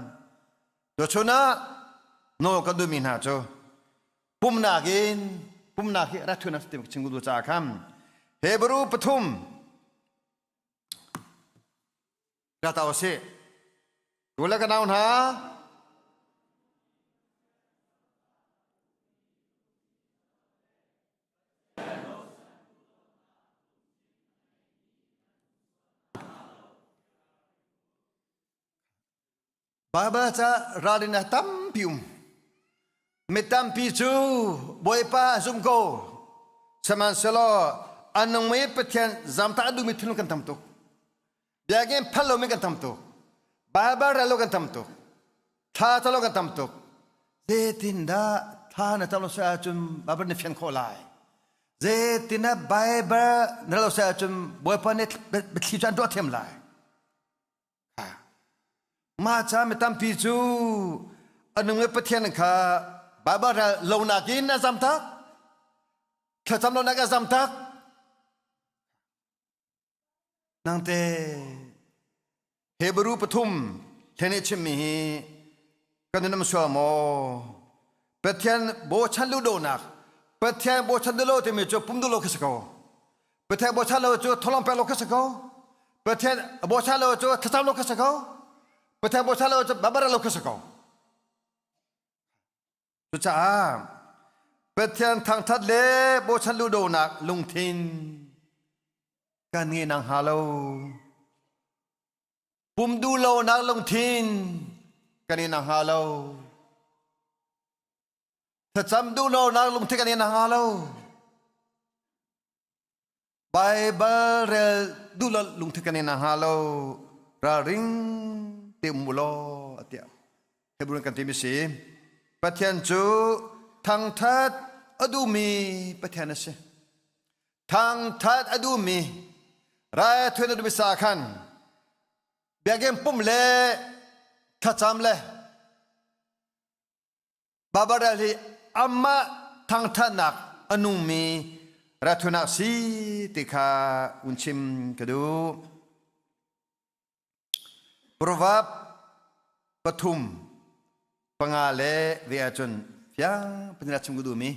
tuchun ah nawl kan duhmi hna cu pumnak in pumnak hi rat thun ti chim du caah khan Hebrew pathum Ka ta usih. Tu le ka nau hna. Baibal ca ralrin a tampi um. Mi tampi cu Bawipa zum ko. Sihmanhsehlaw a nungmi Pathian zamtak a duhmi thinlung kan tam tuk. Biakinn phal lomi kan tam tuk. Baibal rel lo kan tam tuk. Thla ca lo kan tam tuk. Zeitindah thla na cam lo si ahcun Baibal na fian khawh lai? Zeitindah Baibal na rel lo si ahcun Bawipa nih biathli cu an tuah thiam lai? Mah ca mi tampi cu a nung i Pathian kha Baibal rel lo nakin a zam tak. Thlacam lo nak a zam tak. Nangte Hebrew pathum thlen i chimmi hi kan nun sual maw? Pathian bochan lu donak Pathian bochan duh lo timi cu pum duh lo khi si ko. Pathian bochan lo cu tholong pek lo khi si ko. Pathian bochan lo cu thlacam lo khi si ko. Pathian bochan lo cu babara lo khi si ko. Cucaah Pathian thangthat le bochan ludonak lungthin kan ngei nang hnga lo. Pum duhlonak lungthin kan ngei nang hnga lo. Thlacam duhlonak lungthin kan ngei nang hnga lo. Baibal rel duh lo lungthin kan in hnga lo ralring te um law tiah Hebrew kan timi si Pathian cu thangthat a duhmi Pathian a si thangthat a duhmi rai thuen a duhmi sa khan biakinn pum le thlacam le Baibal hi amah thangthatnak a nungmi rathunak si ti kha un chim ka duh. Proverb pathum panga le ve ahcun fiang panila chim ka duhmi.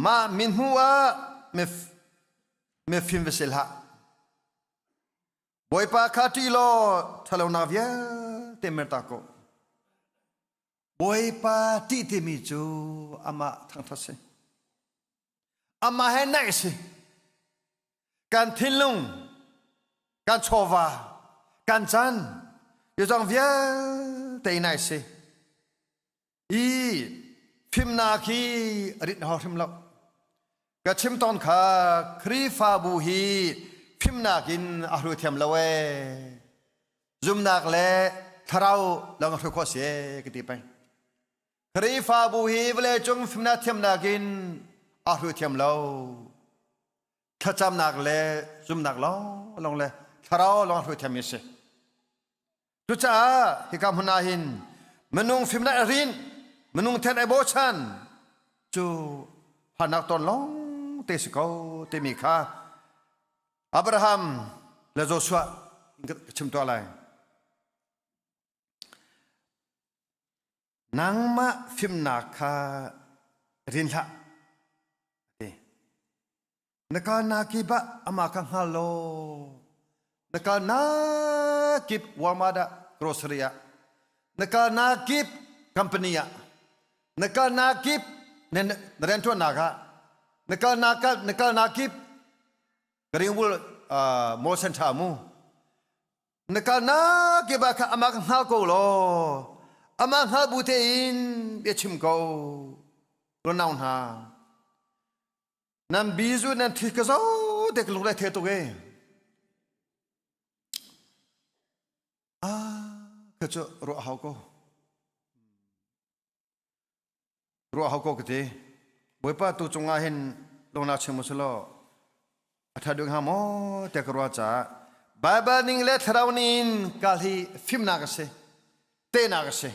Mah min hmu ah mifim va si hlah. Bawipa kha ṭih law ṭhalonak vialte merta ko. Bawipa ṭih timi cu amah thangṭhat si. Amah he naih si. Kan thinlung, kan chawva, kan chan, zeizong vialte naih si. I fimnak hi rit na hau hrim lo. Ka chim tawn kha Khrihfabu hi fimnak in a hru thiam lo ee. Zumnak le thlarau lawng a hru khawh si ee ka ti peng. Khrihfabu hi vawleicung fimnak thiamnak in aa hruai thiam lo. Thlacamnak le zumnak lawnglawng le thlarau lawng hruai thiammi a si. Cucaah hika hmun ah hin minung fimnak a rin, minung then ai bochan cu harnak ton lawng te si ko timi kha Abraham le Joshua ka chim tuah lai. Nangmah fimnak kha rin hlah. Ti. Na kalnak kip ah amah kha hngal law na kalnak kip Walmart ah grocery ah na kalnak kip company ah na kalnak kip na rianṭuannak ah na kalnak na kalnak kip Greenwood uh, Mall Center mu na kalnak kip ah kha amah kha hngal ko law amah hngal bu tein bia chim ko nau hna Nan bizu nan thi ka zo te ka lung le the tuk e. Ah, ka cu ruah hau ko. Ruah hau ko ka ti. Bawipa tu cungah hin lungnak chim usulaw a tha ding hnga maw te ka ruah caah Baibal ning le thlarau ning kal hi fimnak a si. Tehnak a si.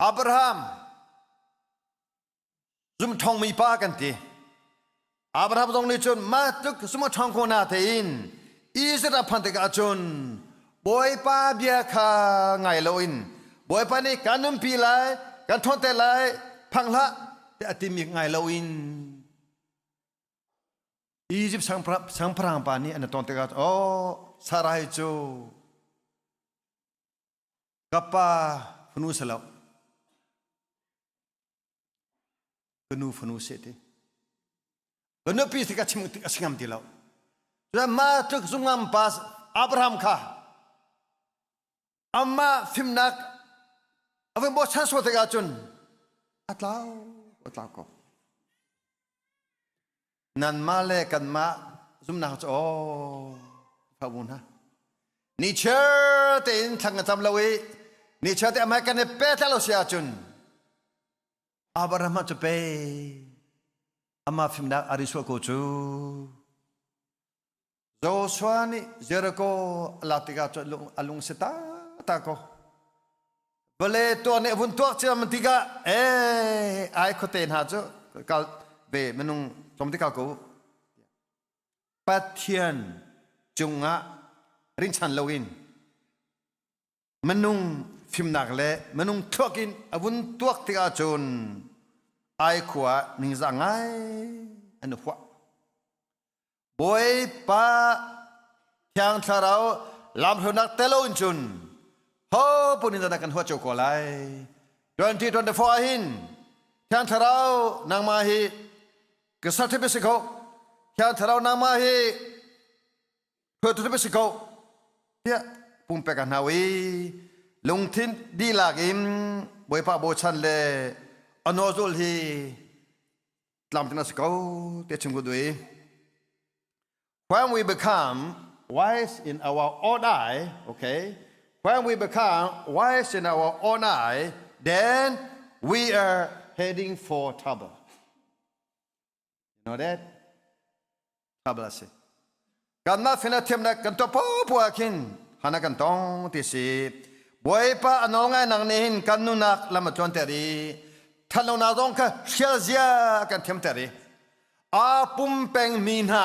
Abraham Zumṭhawngmi pa kan ti. Abraham zong nih cun mah tluk zum a ṭhawng ko na tein Israel phan tikah cun Bawipa bia kha ngai loin Bawipa nih kan nunpi lai, kan ṭhawnter lai, phang hlah tiah a timi ngai loin Egypt siangpahrang pa nih an ton tikah oh Sarai cu ka pa fanu si lo ka nu fanu si ti ka nupi si ka chim a si ngam ti lo cun mah tluk zungam pa Abraham kha amah fimnak a vun bochan sual tikah cun a tlau a tlau ko Nanmah le kanmah zumhnak cu aw fa bu hna. Ni chiar tein thlang ka cam lo i ni chiar te amai kan i pe tla lo si ahcun Abraham cu pe ama fimnak a ri sual ko cu. Joshua nih Jericho a lak tikah cun a lung si ta ko. Vale tuah nih a vun tuak ciam tikah ee ai khuate hna cu kal ve minung tlawm te kal ko. Pathian cungah rinchan loin minung fimnak le minung thluak in a vun tuak tikah cun ai khua ningzah ngai an huah. Bawipa Thiang Thlarau lamhruainak tel loin cun ho pun in kan huat cio ko lai. 2024 ah hin Thiang Thlarau nangmah hi ka certificate si ko. Thiang Thlarau nangmah hi hruaitu si ko tiah pumpek a hna i lungthin dihlak in Bawipa bochan le a nawlzul hi tlamtling a si ko te chim ku dui. When we become wise in our own eye, okay, when we become wise in our own eye, then we are heading for trouble. You know that? Trouble a si. Kanmah fina thiamnak kan tuah popoh ah khin hana kan tong ti si. Bawipa a nawl ngainak nih hin kan nunak lam a tluanter i thatlonak zong kha hrial zia a kan thiamter i aa pumpeng mi hna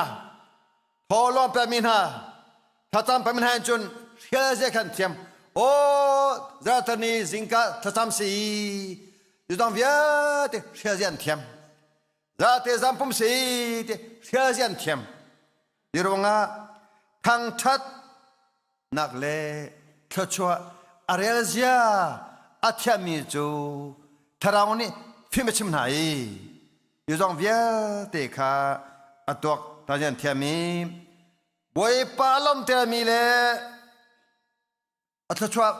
thawhlawm pekmi hna thlacam pekmi hna in cun hrial zia khan thiam aw zartani zingka thlacam si i vialte hrial zia an thiam Zate zampum si ti hrial zian thiam. Ti ruangah thangthat nak le thluachuah a rel zia a thiammi cu thlarau nih fim a chim hna i hi zong vialte kha a tuak ta zian thiam i Bawipa lawmtermi le a thluachuah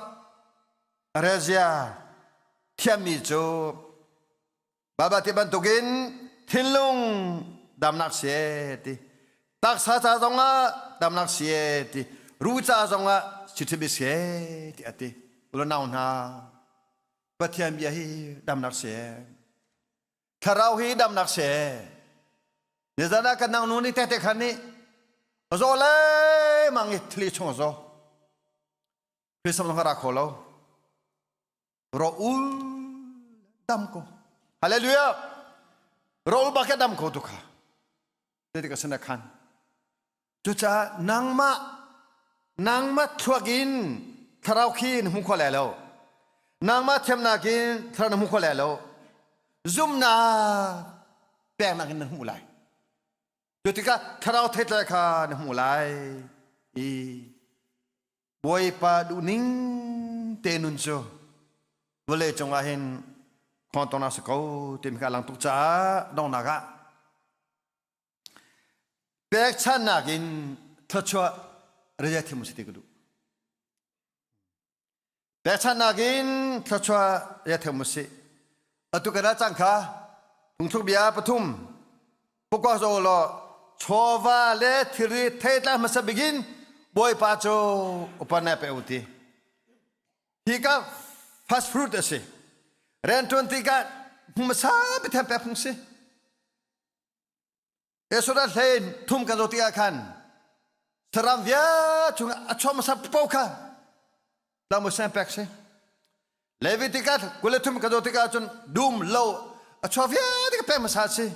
a rel zia thiammi cu Baibal ti bantukin thinlung damnak si ti taksa ca zongah damnak si ti ru ca zongah si si ti ati ulonau hna. Pathian bia hi damnak si. Thlarau hi damnak si. Nizan ah kan nang nu nih tehte khan nih zaw le mang i thli chung zaw. Christmas zong ra kho lo. Ro ul dam ko. Hallelujah. Ro ul bak dam ko tu kha. Te ka sana khan. Cucaah nangmah nangmah thluak in thlarau khi na hmu kho lai lo. Nangmah thiamnak in thlarau na hmu kho lai lo. Zumnak peknak in na hmuh lai. Cu tikah thlarau theitlai kha na hmuh lai i Bawipa duhning te nun cu vawlei cungah hin khawntawnak si ko timi kha a lang tuk caah donghnak ah Pekchanhnak in thluachuah ria thim si ti ka duh. Pekchanhnak in thluachuah ria thim usih. Atu kan cang kha phungthluk bia pathum pukwa zo law chawva le thilri theitla hmasa bigin Bawipa cu upa pe u ti. Hi ka first fruit a si. Riantuan tikah hmasa biathem pek phung si. Esora hlei thum kan zoh tikah khan saram vial chung a chuah hmasa paoh kha tlamu sen pek si. Leviticus 23 kan zoh tikah cun dum lo a chuah vialte ka pek hmasa si.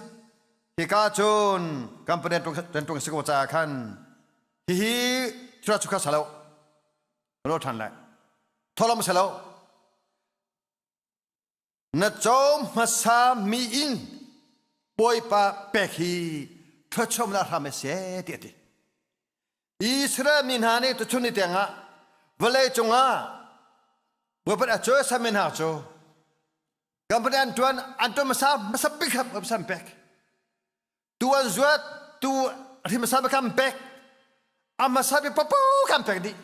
Hika cun company riantuan si ko caah khan hihi thura chukha salo ro than lai tholom salo Na cawm hmasa mi in Bawipa pek hi thluachuahnak hram a si ti a ti. Israel mi hna nih tuchun ni tiangah vawlei cungah Bawipa a cawisan mi hna cu company an tuan an tuan hmasa hmasa bik kha hmasa pek tu an zuat tu hrim hmasa bik kha pek a hmasa bik papo kha pek dih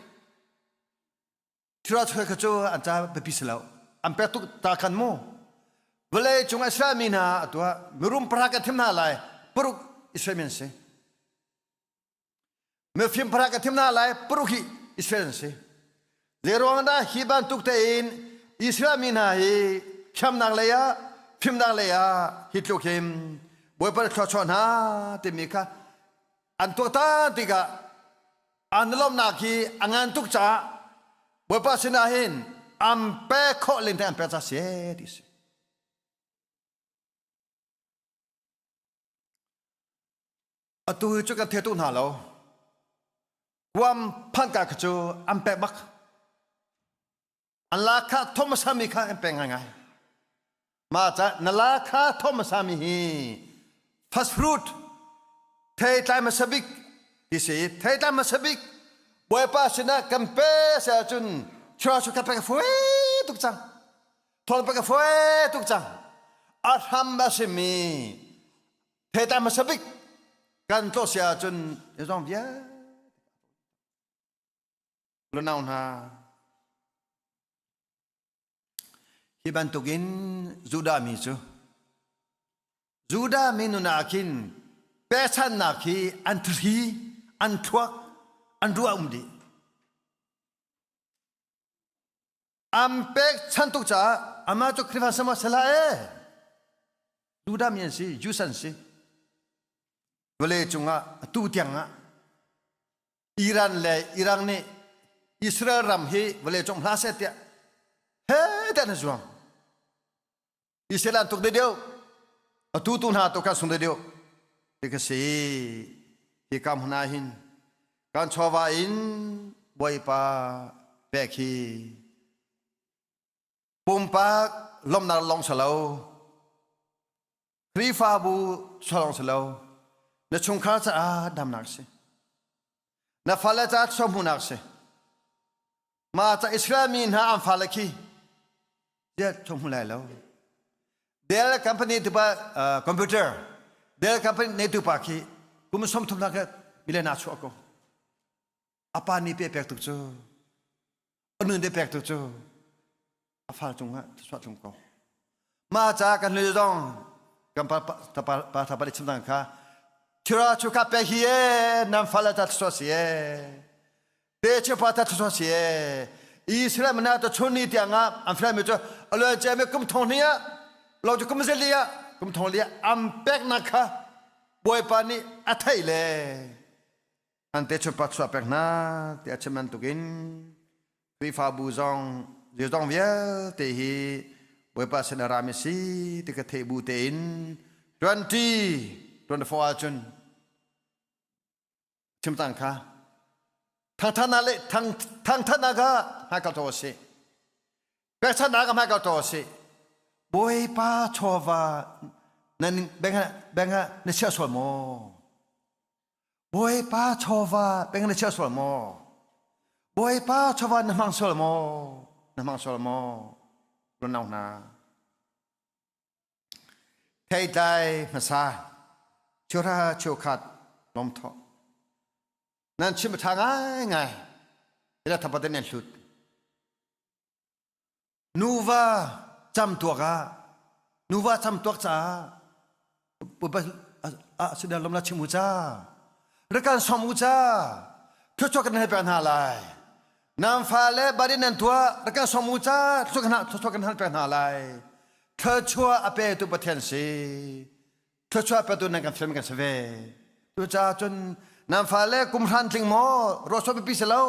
Thil kha cu an ca biapi si lo. An pek tuk ta khan mu. Vawlei cung Israel mi hna a tuah. Mirum pahra kan thim hna lai. Paruk Israel mi an si. Mifim pahra kan thim hna lai. Paruk hi Israel an si. Zeiruang dah hi bantuk tein Israel mi hna hi thiamnak lei ah fimnak lei ah hi tluk hin Bawipa thluachuah hna timi kha an tuaktan tikah an lawmhnak hi a ngan tuk caah Bawipa sinah hin an pek khawh len an pek ca si ti si. Atu hi cu kan the tuk hna lo. Guam phanka kha cu an pek bak. An la kha Thomas mi kha an pek ngaingai. Mah ca na la kha Thomas mi hi first fruit theitlai hmasa bik ti si theitlai hmasa bik Bawipa sinah kan pe si ahcun thura chu ka pe ka fue tuk cang thol pe ka fue tuk cang a hram a simi theitlai hmasa bik kan tlawh si ahcun zong vialte Lunau hna, hi bantukin Judah mi cu Judah mi nun ah khin pechannak hi an thli, an thluak, an ruah um dih. An pekchan tuk caah amah cu Khrihfa sama sala e. Judah mi an si, Jews an si. Vawlei cungah atu tiang ah Iran le Iraq nih Israel ram hi vawleicung hla seh tiah he tiah na zuang. Israel an tuk deuh atu tu hna tu kan sung deuh ti ka si hi kam hna hin kan chawva in Bawipa pek hi pumpak lomnak long salo Khrihfabu solong si lo na chungkhar caah damnak si na fale caah chuahmuhnak si mah ca Israel mi hna an fale khi ziat chuahmu lai lo Dell company tupa computer Dell company nei tupa khi kum 30 nak mile na chuah ko apa ni pe pek tuk cu anu de pek tuk cu a fal cungah thluachuah tlung ko mah ca kan hlui zong kan pa pa pa tha pa chim dang kha thira chu ka pe hi e nam fal ta thluachuah si e te chu pa ta thluachuah si e. Israel mana ta chun ni tiang ah an fialmi cu aloe cemi kum thong hnih ah lo cu kum zeli ah kum thong li ah an peknak kha Bawipa nih a theih le an te chun pa chuah pek hna tiah chim bantukin Khrihfabu zong zeizong vialte hi Bawipa sin a rami si ti ka theih bu tein 20 24 ahcun chim cang kha thangthatnak le thangthatnak kha hmaikal to a si pekchanhnak kha hmaikal to a si Bawipa chawva nan beng beng na chiah sual maw Bawipa chawva beng na chiah sual maw Bawipa chawva na hmang sual maw na hmang sual maw runau hna Theitlai hmasa chura cheukhat lawmthawh nan chim a ṭha ngaingai ila thapat in nan hlut nuva camtuak ah nuva camtuak caah a lom la chim u ca rakan som u ca thluachuah kan hal pek hna lai nan fale bari nan tuah rakan som u ca thluachuah kan hal pek hna lai thluachuah a petu Pathian si thluachuah petu nan kan film kan si ve cucaah cun nan fale kum hran tling maw ruahsua pipi si lo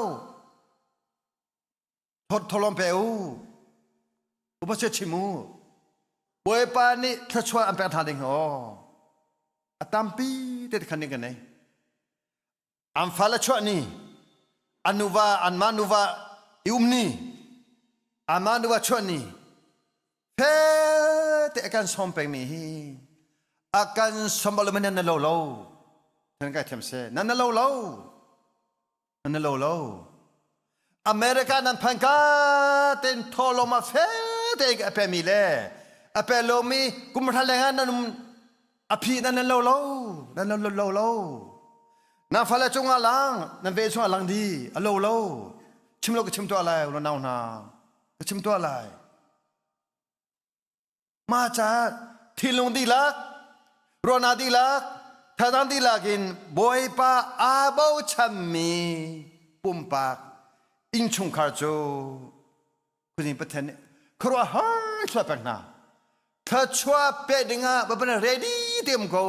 tholom pe u upa se chim u Bawipa nih thluachuah an pek hna ding aw a tampi te khan ding kan nei an fale chuah ni an nuva anmah nuva i um ni anmah nuva chuah ni fe te a kan sawm pengmi hi a kan sawm bal nan na lo lo nan kai thiam se nan na lo lo nan na lo lo America nan phan ka ten tholom a fe te a pe mi le a pe lo mi kum hra leng ah nan um a phi nan nan lo lo nan lo lo lo na fale cungah lang nan ve chungah lang di a lo lo chim lo ka chim tuah lai lo nau hna ka chim tuah lai ma ca thinlung dihlak ruahnak dihlak thazaang dihlak in Bawipa aa bochanmi pumpak innchungkhar cu Khuazing Pathian nih khuaruahhar thluachuah pek hna. Thluachuah pek dingah Bawipa nih ready te um ko.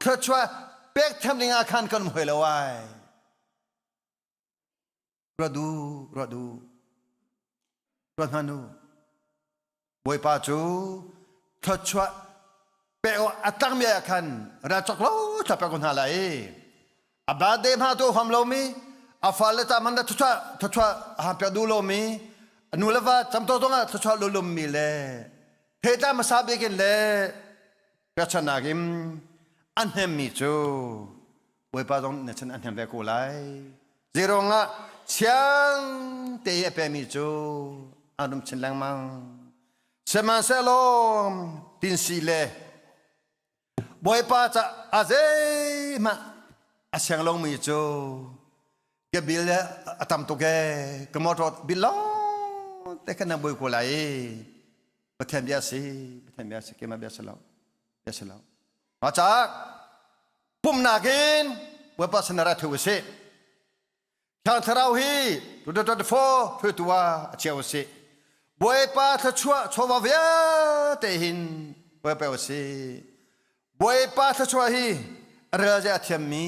Thluachuah pek tham dingah khan kan um hoi lo ai. Ruat du, ruat du. Ruat hna nu. Bawipa cu thluachuah pek a tlangmi ah khan ra cawk lo thla pek ko hna lai. A birthday hma tu huam lomi, a fale ca man thluachuah thluachuah a ham pek duh lomi, a nu le va camto zong ah thluachuah lulummi le theitla hmasa bik in le pekchannak in a hnemmi cu Bawipa zong na chan a hnem ve ko lai. Zeirong ah siang te i a pemi cu an um chin lengmang. Sihmanhsehlaw tinsi le Bawipa ca a zeihmah a siang lomi cu ka bil a tam tuk ee ka motor bil lawng te khan na bui ko lai i Pathian bia si Pathian bia si keimah bia si lo bia si lo mah caah pumnak in Bawipa sin ra thu usih Thiang Thlarau hi 2024 hruaitu ah a chia usih. Bawipa thluachuah chawva vialte hin Bawipa usih. Bawipa thluachuah hi a rel a thiammi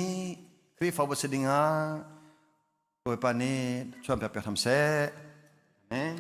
Khrihfabu si dingah Bawipa nih chuan pek pek hram seh. Amen.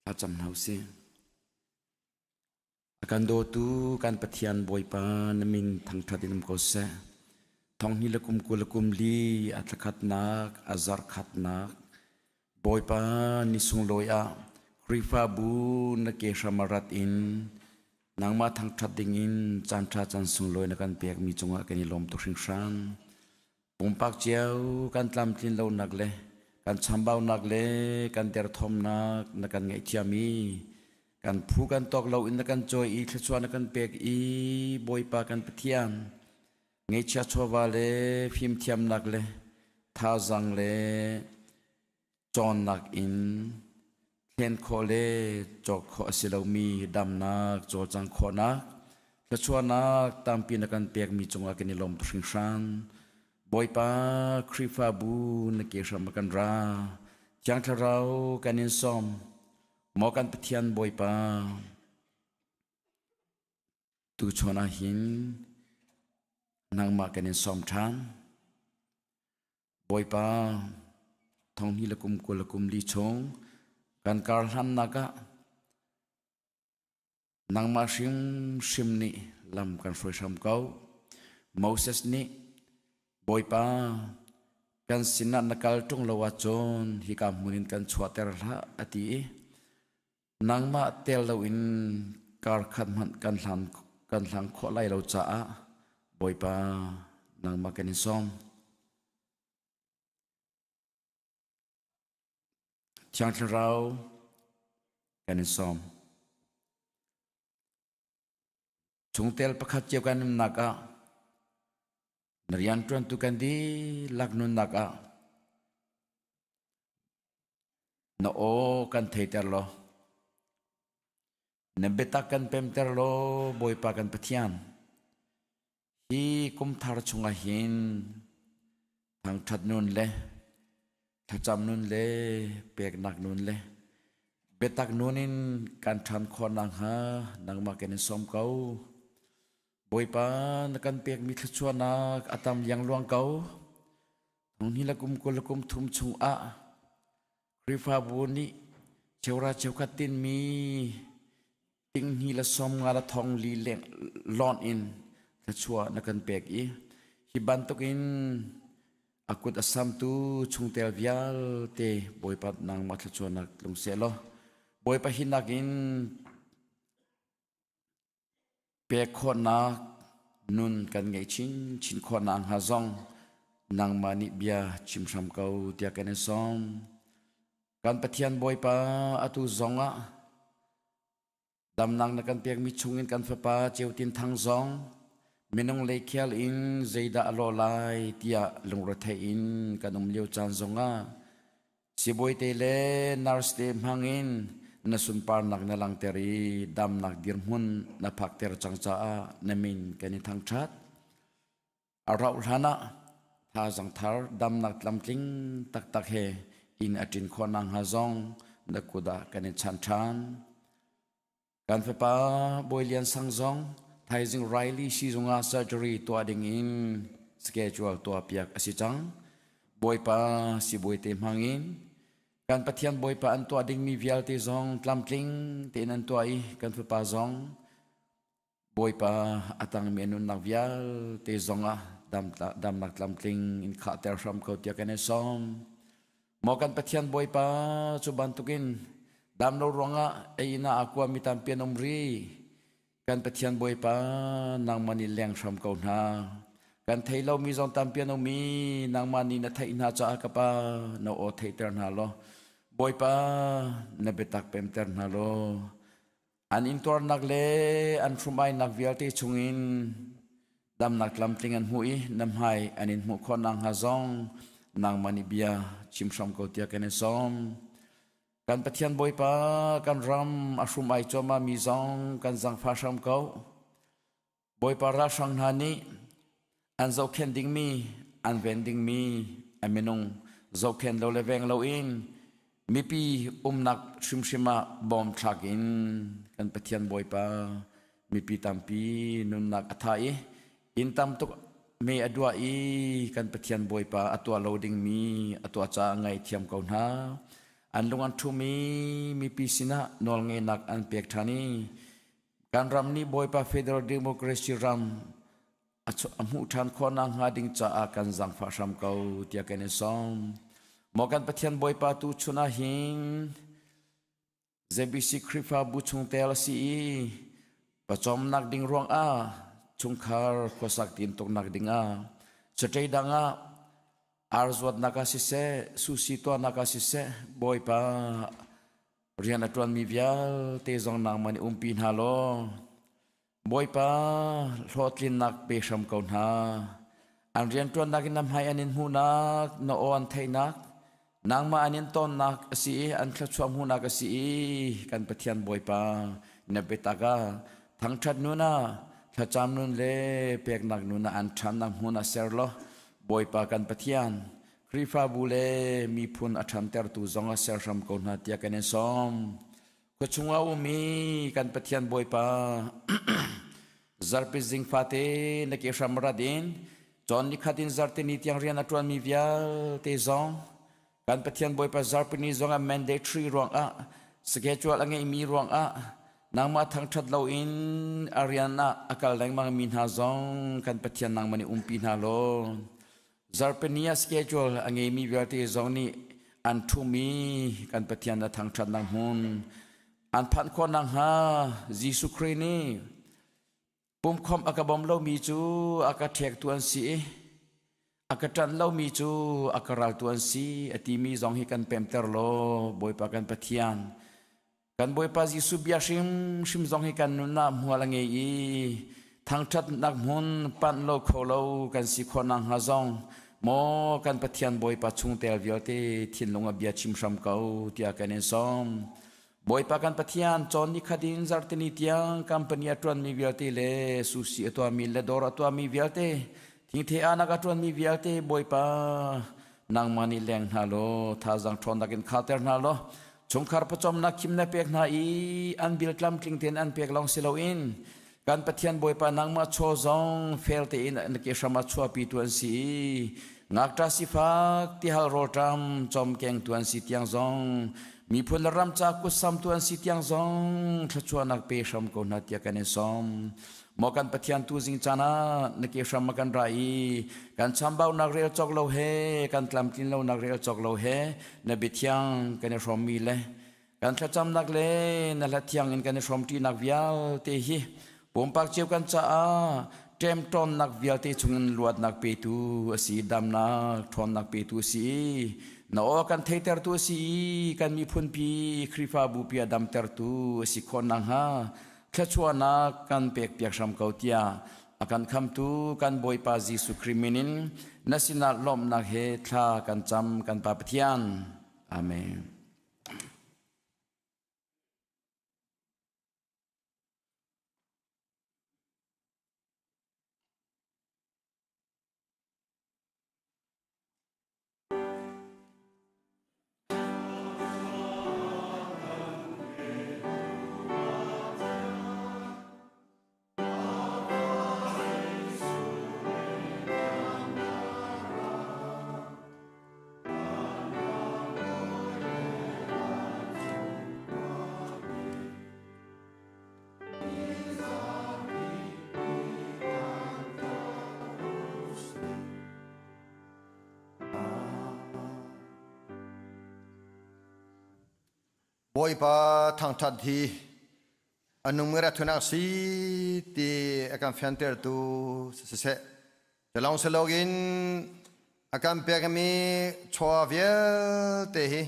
Thlacam hna usih. A kan dawtu kan Pathian Bawipa na min thangṭhat in um ko seh. Thonghni le kum 20 le kum li a thlakhatnak, a zarkhatnak, Bawipa ni sunglawi ah Khrihfabu na ke hram a rat in nangmah thangṭhat dingin caanṭha caan sunglawi na kan pekmi cungah kan i lawm tuk hringhran. Pumpak cio kan tlamtlin lonak le kan chambaunak le kan derthawmnak na kan ngaihthiam i kan phu kan tawk lo in na kan cawi i thluachuah na kan pek i Bawipa kan Pathian ngeihchia chawva le fimthiamnak le thazaang le cawnnak in thlen khawh le cawk khawh a si lomi damnak cawlcang khawhnak thluachuahnak tampi na kan pekmi cungah kan i lawm tuk hringhran. Bawipa Khrihfabu na ke hram ah kan ra. Thiang Thlarau kan in sawm. Maw kan Pathian Bawipa, tuchun ah hin nangmah kan in sawm ṭhan. Bawipa, thonghnih le kum 20 le kum li chung kan kar hlannak ah nangmah hrimhrim nih lam kan hruai hram ko. Moses nih Bawipa, kan sinah na kal ṭung lo ahcun hika hmun in kan chuahter hlah a ti i nangmah tel loin kar khat hmanh kan hlan kan hlang khawh lai lo caah Bawipa nangmah kan in sawm. Thiang Thlarau kan in sawm. Chungtel pakhat cio kan nunnak ah na rianṭuantu kan dihlak nunnak ah na aw kan theiter law na biatak kan pemter law Bawipa kan Pathian hi kum thar chungah hin thangṭhat nun le thlacam nun le peknak nun le biatak nun in kan ṭhan khawh nakhnga nangmah kan in sawm ko. Bawipa na kan pekmi thluachuahnak a tam liangluang ko. Thonghnih le kum 20 le kum thum chungah Khrihfabu nih Cheura cheukhat tinmi tinghni le 50 le thong li leng lawnh in thluachuah na kan pek i hi bantukin a kut a samtu chungtel vialte Bawipa nangmah thluachuahnak tlung seh law Bawipa hinak in pek khawhnak nun kan ngeih chinchin khawhnak hnga zong nangmah nih bia chim hram ko tiah kan i sawm. Kan Pathian Bawipa atu zong ah damnak na kan pekmi chungin kan fapa Ceutin Thang zong minung lei khial in zeidah a lawh lai tiah lungrethei in kan um lio caan zongah Sibawi te le nurse te hmangin na sunparnak na langhter i damnak dirhmun na phakter cang caah na min kan i thangṭhat. A rauh hlan ah thazaang thar damnak tlamtling taktak he inn a ṭin khawh nakhnga zong na kut ah kan in chanh ṭhan. Kan fapa Bawi Lian Sang zong thaizing Riley siizung ah surgery tuah ding in schedule tuahpiak a si cang. Bawipa sibawi te hmang in kan Pathian Bawipa an tuah dingmi vialte zong tlamtling tein an tuah i kan fapa zong Bawipa a tangmi a nunnak vialte zong ah damnak tlamtling in khahter hram ko tiah kan i sawm. Maw kan Pathian Bawipa cu bantukin damlo ruangah ei inn ah aa kuami tampi an um rih. Kan Pathian Bawipa nangmah nih leng hram ko hna. Kan thei lomi zong tampi an um i nangmah nih na theih hna caah ka Pa na aw theihter hna law Bawipa na biatak pemter hna law an intuarnak le an hrum-ainak vialte chungin damnak tlamtling an hmuh i na hmai an in hmuh khawh nakhnga zong nangmah nih bia chim hram ko tiah kan in sawm. Kan Pathian Bawipa kan ram a hrum-ai cuahmah mi zong kan zangfah hram ko. Bawipa ralhrang hna nih an zohkhenh dingmi, an ven dingmi a minung zohkhenh lo le veng loin mipi umnak hrimhrim ah bawm thlak in kan Pathian Bawipa mipi tampi nunnak a tha i inn tam tuk me a duah i kan Pathian Bawipa a tuah lo dingmi a tuah caah ngaithiam ko hna. An lung an ṭhum i mipi sinah nawlngeihnak an pek ṭhan i Kan ram nih Bawipa Federal Democracy ram a hmuh ṭhan khawh nakhnga ding caah kan zaangfah hram ko tiah kan in sawm. Maw kan Pathian Bawipa tu chun ah hin ZBC Khrihfabu chungtel a si i pawcawmnak ding ruangah chungkhar khuasak tintuknak dingah cawṭei dang ah ar zuatnak ah siseh susi tuahnak ah siseh Bawipa Rian a ṭuanmi vialte zong nangmah nih umpi hna law Bawipa hlawhtlinnak pe hram ko hna. An rianṭuannak in na hmai an in hmuhnak, na aw an theihnak, nangmah an in tonnak a si i an thluachuah hmuhnak a si i kan Pathian Bawipa na biatak ah thangṭhat nun ah thlacam nun le peknak nun ah an ṭhannak hmun ah ser law Bawipa kan Pathian Khrihfabu le miphun a ṭhantertu zong a ser hram ko hna tiah kan in sawm. Khuachung ah ummi kan Pathian Bawipa zarpi zing fate na ke hram rat in cawn nikhat in zarte ni tiang rian a ṭuanmi vialte zong kan Pathian Bawipa zarpi ni zong ah mandatory ruangah schedule a ngeihmi ruangah nangmah thangṭhat loin a rian ah a kal lengmangmi hna zong kan Pathian nangmah nih umpi hna law Zarhpini ah schedule a ngeimi vialte zong nih an ṭhumi kan Pathian a thangṭhatnak hmun an phanh khawh nakhnga Jesuh Khrih nih pumkhawmh a ka bawm lomi cu a ka ṭhektu an si i a ka ṭanh lomi cu a ka raltu an si a timi zong hi kan pemter law Bawipa kan Pathian Kan Bawipa Jesuh bia hrimhrim zong hi kan nun ah hmual a ngei i thangṭhatnak hmun panh lo kho lo kan si khawh nakhnga zong maw kan Pathian Bawipa chungtel vialte thinlung ah bia chim hram ko tiah kan in sawm. Bawipa kan Pathian cawn ni khat in zarhtini tiang company a ṭuanmi vialte le sushi a tuahmi le dawr a tuahmi vialte thingthe anak a ṭuanmi vialte Bawipa nangmah nih leng hna law thazaang ṭhawnnak in khater hna law chungkhar pawcawmnak khim na pek hna i an bil tlamtling tein an pek lawng si loin kan Pathian Bawipa nangmah chaw zong fel tein na ke hram ah chuahpi tu an si i ngakṭa sifak tihal rawlṭam cawmkeng tu an si tiang zong. Miphun le ram ca kutsamtu an si tiang zong thluachuahnak pe hram ko hna tiah kan in sawm. Maw kan Pathian tu zing caan ah na ke hram a kan ra i kan chambaunak rel cawk lo he kan tlamtlin lonak rel cawk lo he na biathiang kan i hrawmmi le kan thlacamnak le na hla thiang in kan i hrawmṭinak vialte hi pumpak cio kan caah ṭemṭawnnak vialte chungin luatnak petu a si damnak ṭhawnnak petu a si na aw kan theitertu a si i kan miphunpi Khrihfabu pi a damtertu a si khawh nakhnga thluachuahnak kan pekpiak hram ko tiah a kan khamtu kan Bawipa Jesuh Khrih min in na sinah lawmhnak he thla kan cam kan Pa Pathian. Amen. Bawipa thangṭhat hi a nungmi rathunak si ti a kan fiantertu siseh. Culawng si loin a kan pekmi chaw vialte hi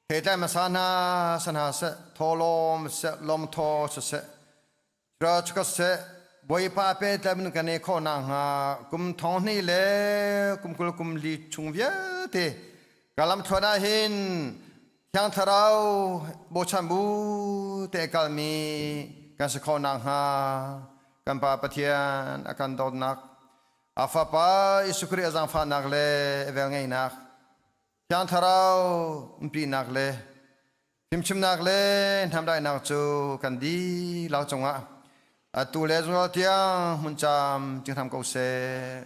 theitlai hmasa hna sa hna seh, thawlawm seh, lawmthaw siseh, cuka siseh, Bawipa pehtlaih min kan i khawh nakhnga kum thong hnih le kum 20 kum li chung vialte ka lamthluan ah hin Thiang Thlarau bochan bu te kalmi kan si khawh nakhnga kan Pa Pathian a kan dawtnak, a Fapa Jesuh Khrih a zaangfahnak le a velngeihnak, Thiang Thlarau umpinak le fimchimnak le hnamdaihnak cu kan dihlak cungah atu le zungzal tiang hmun cam cing hram ko seh.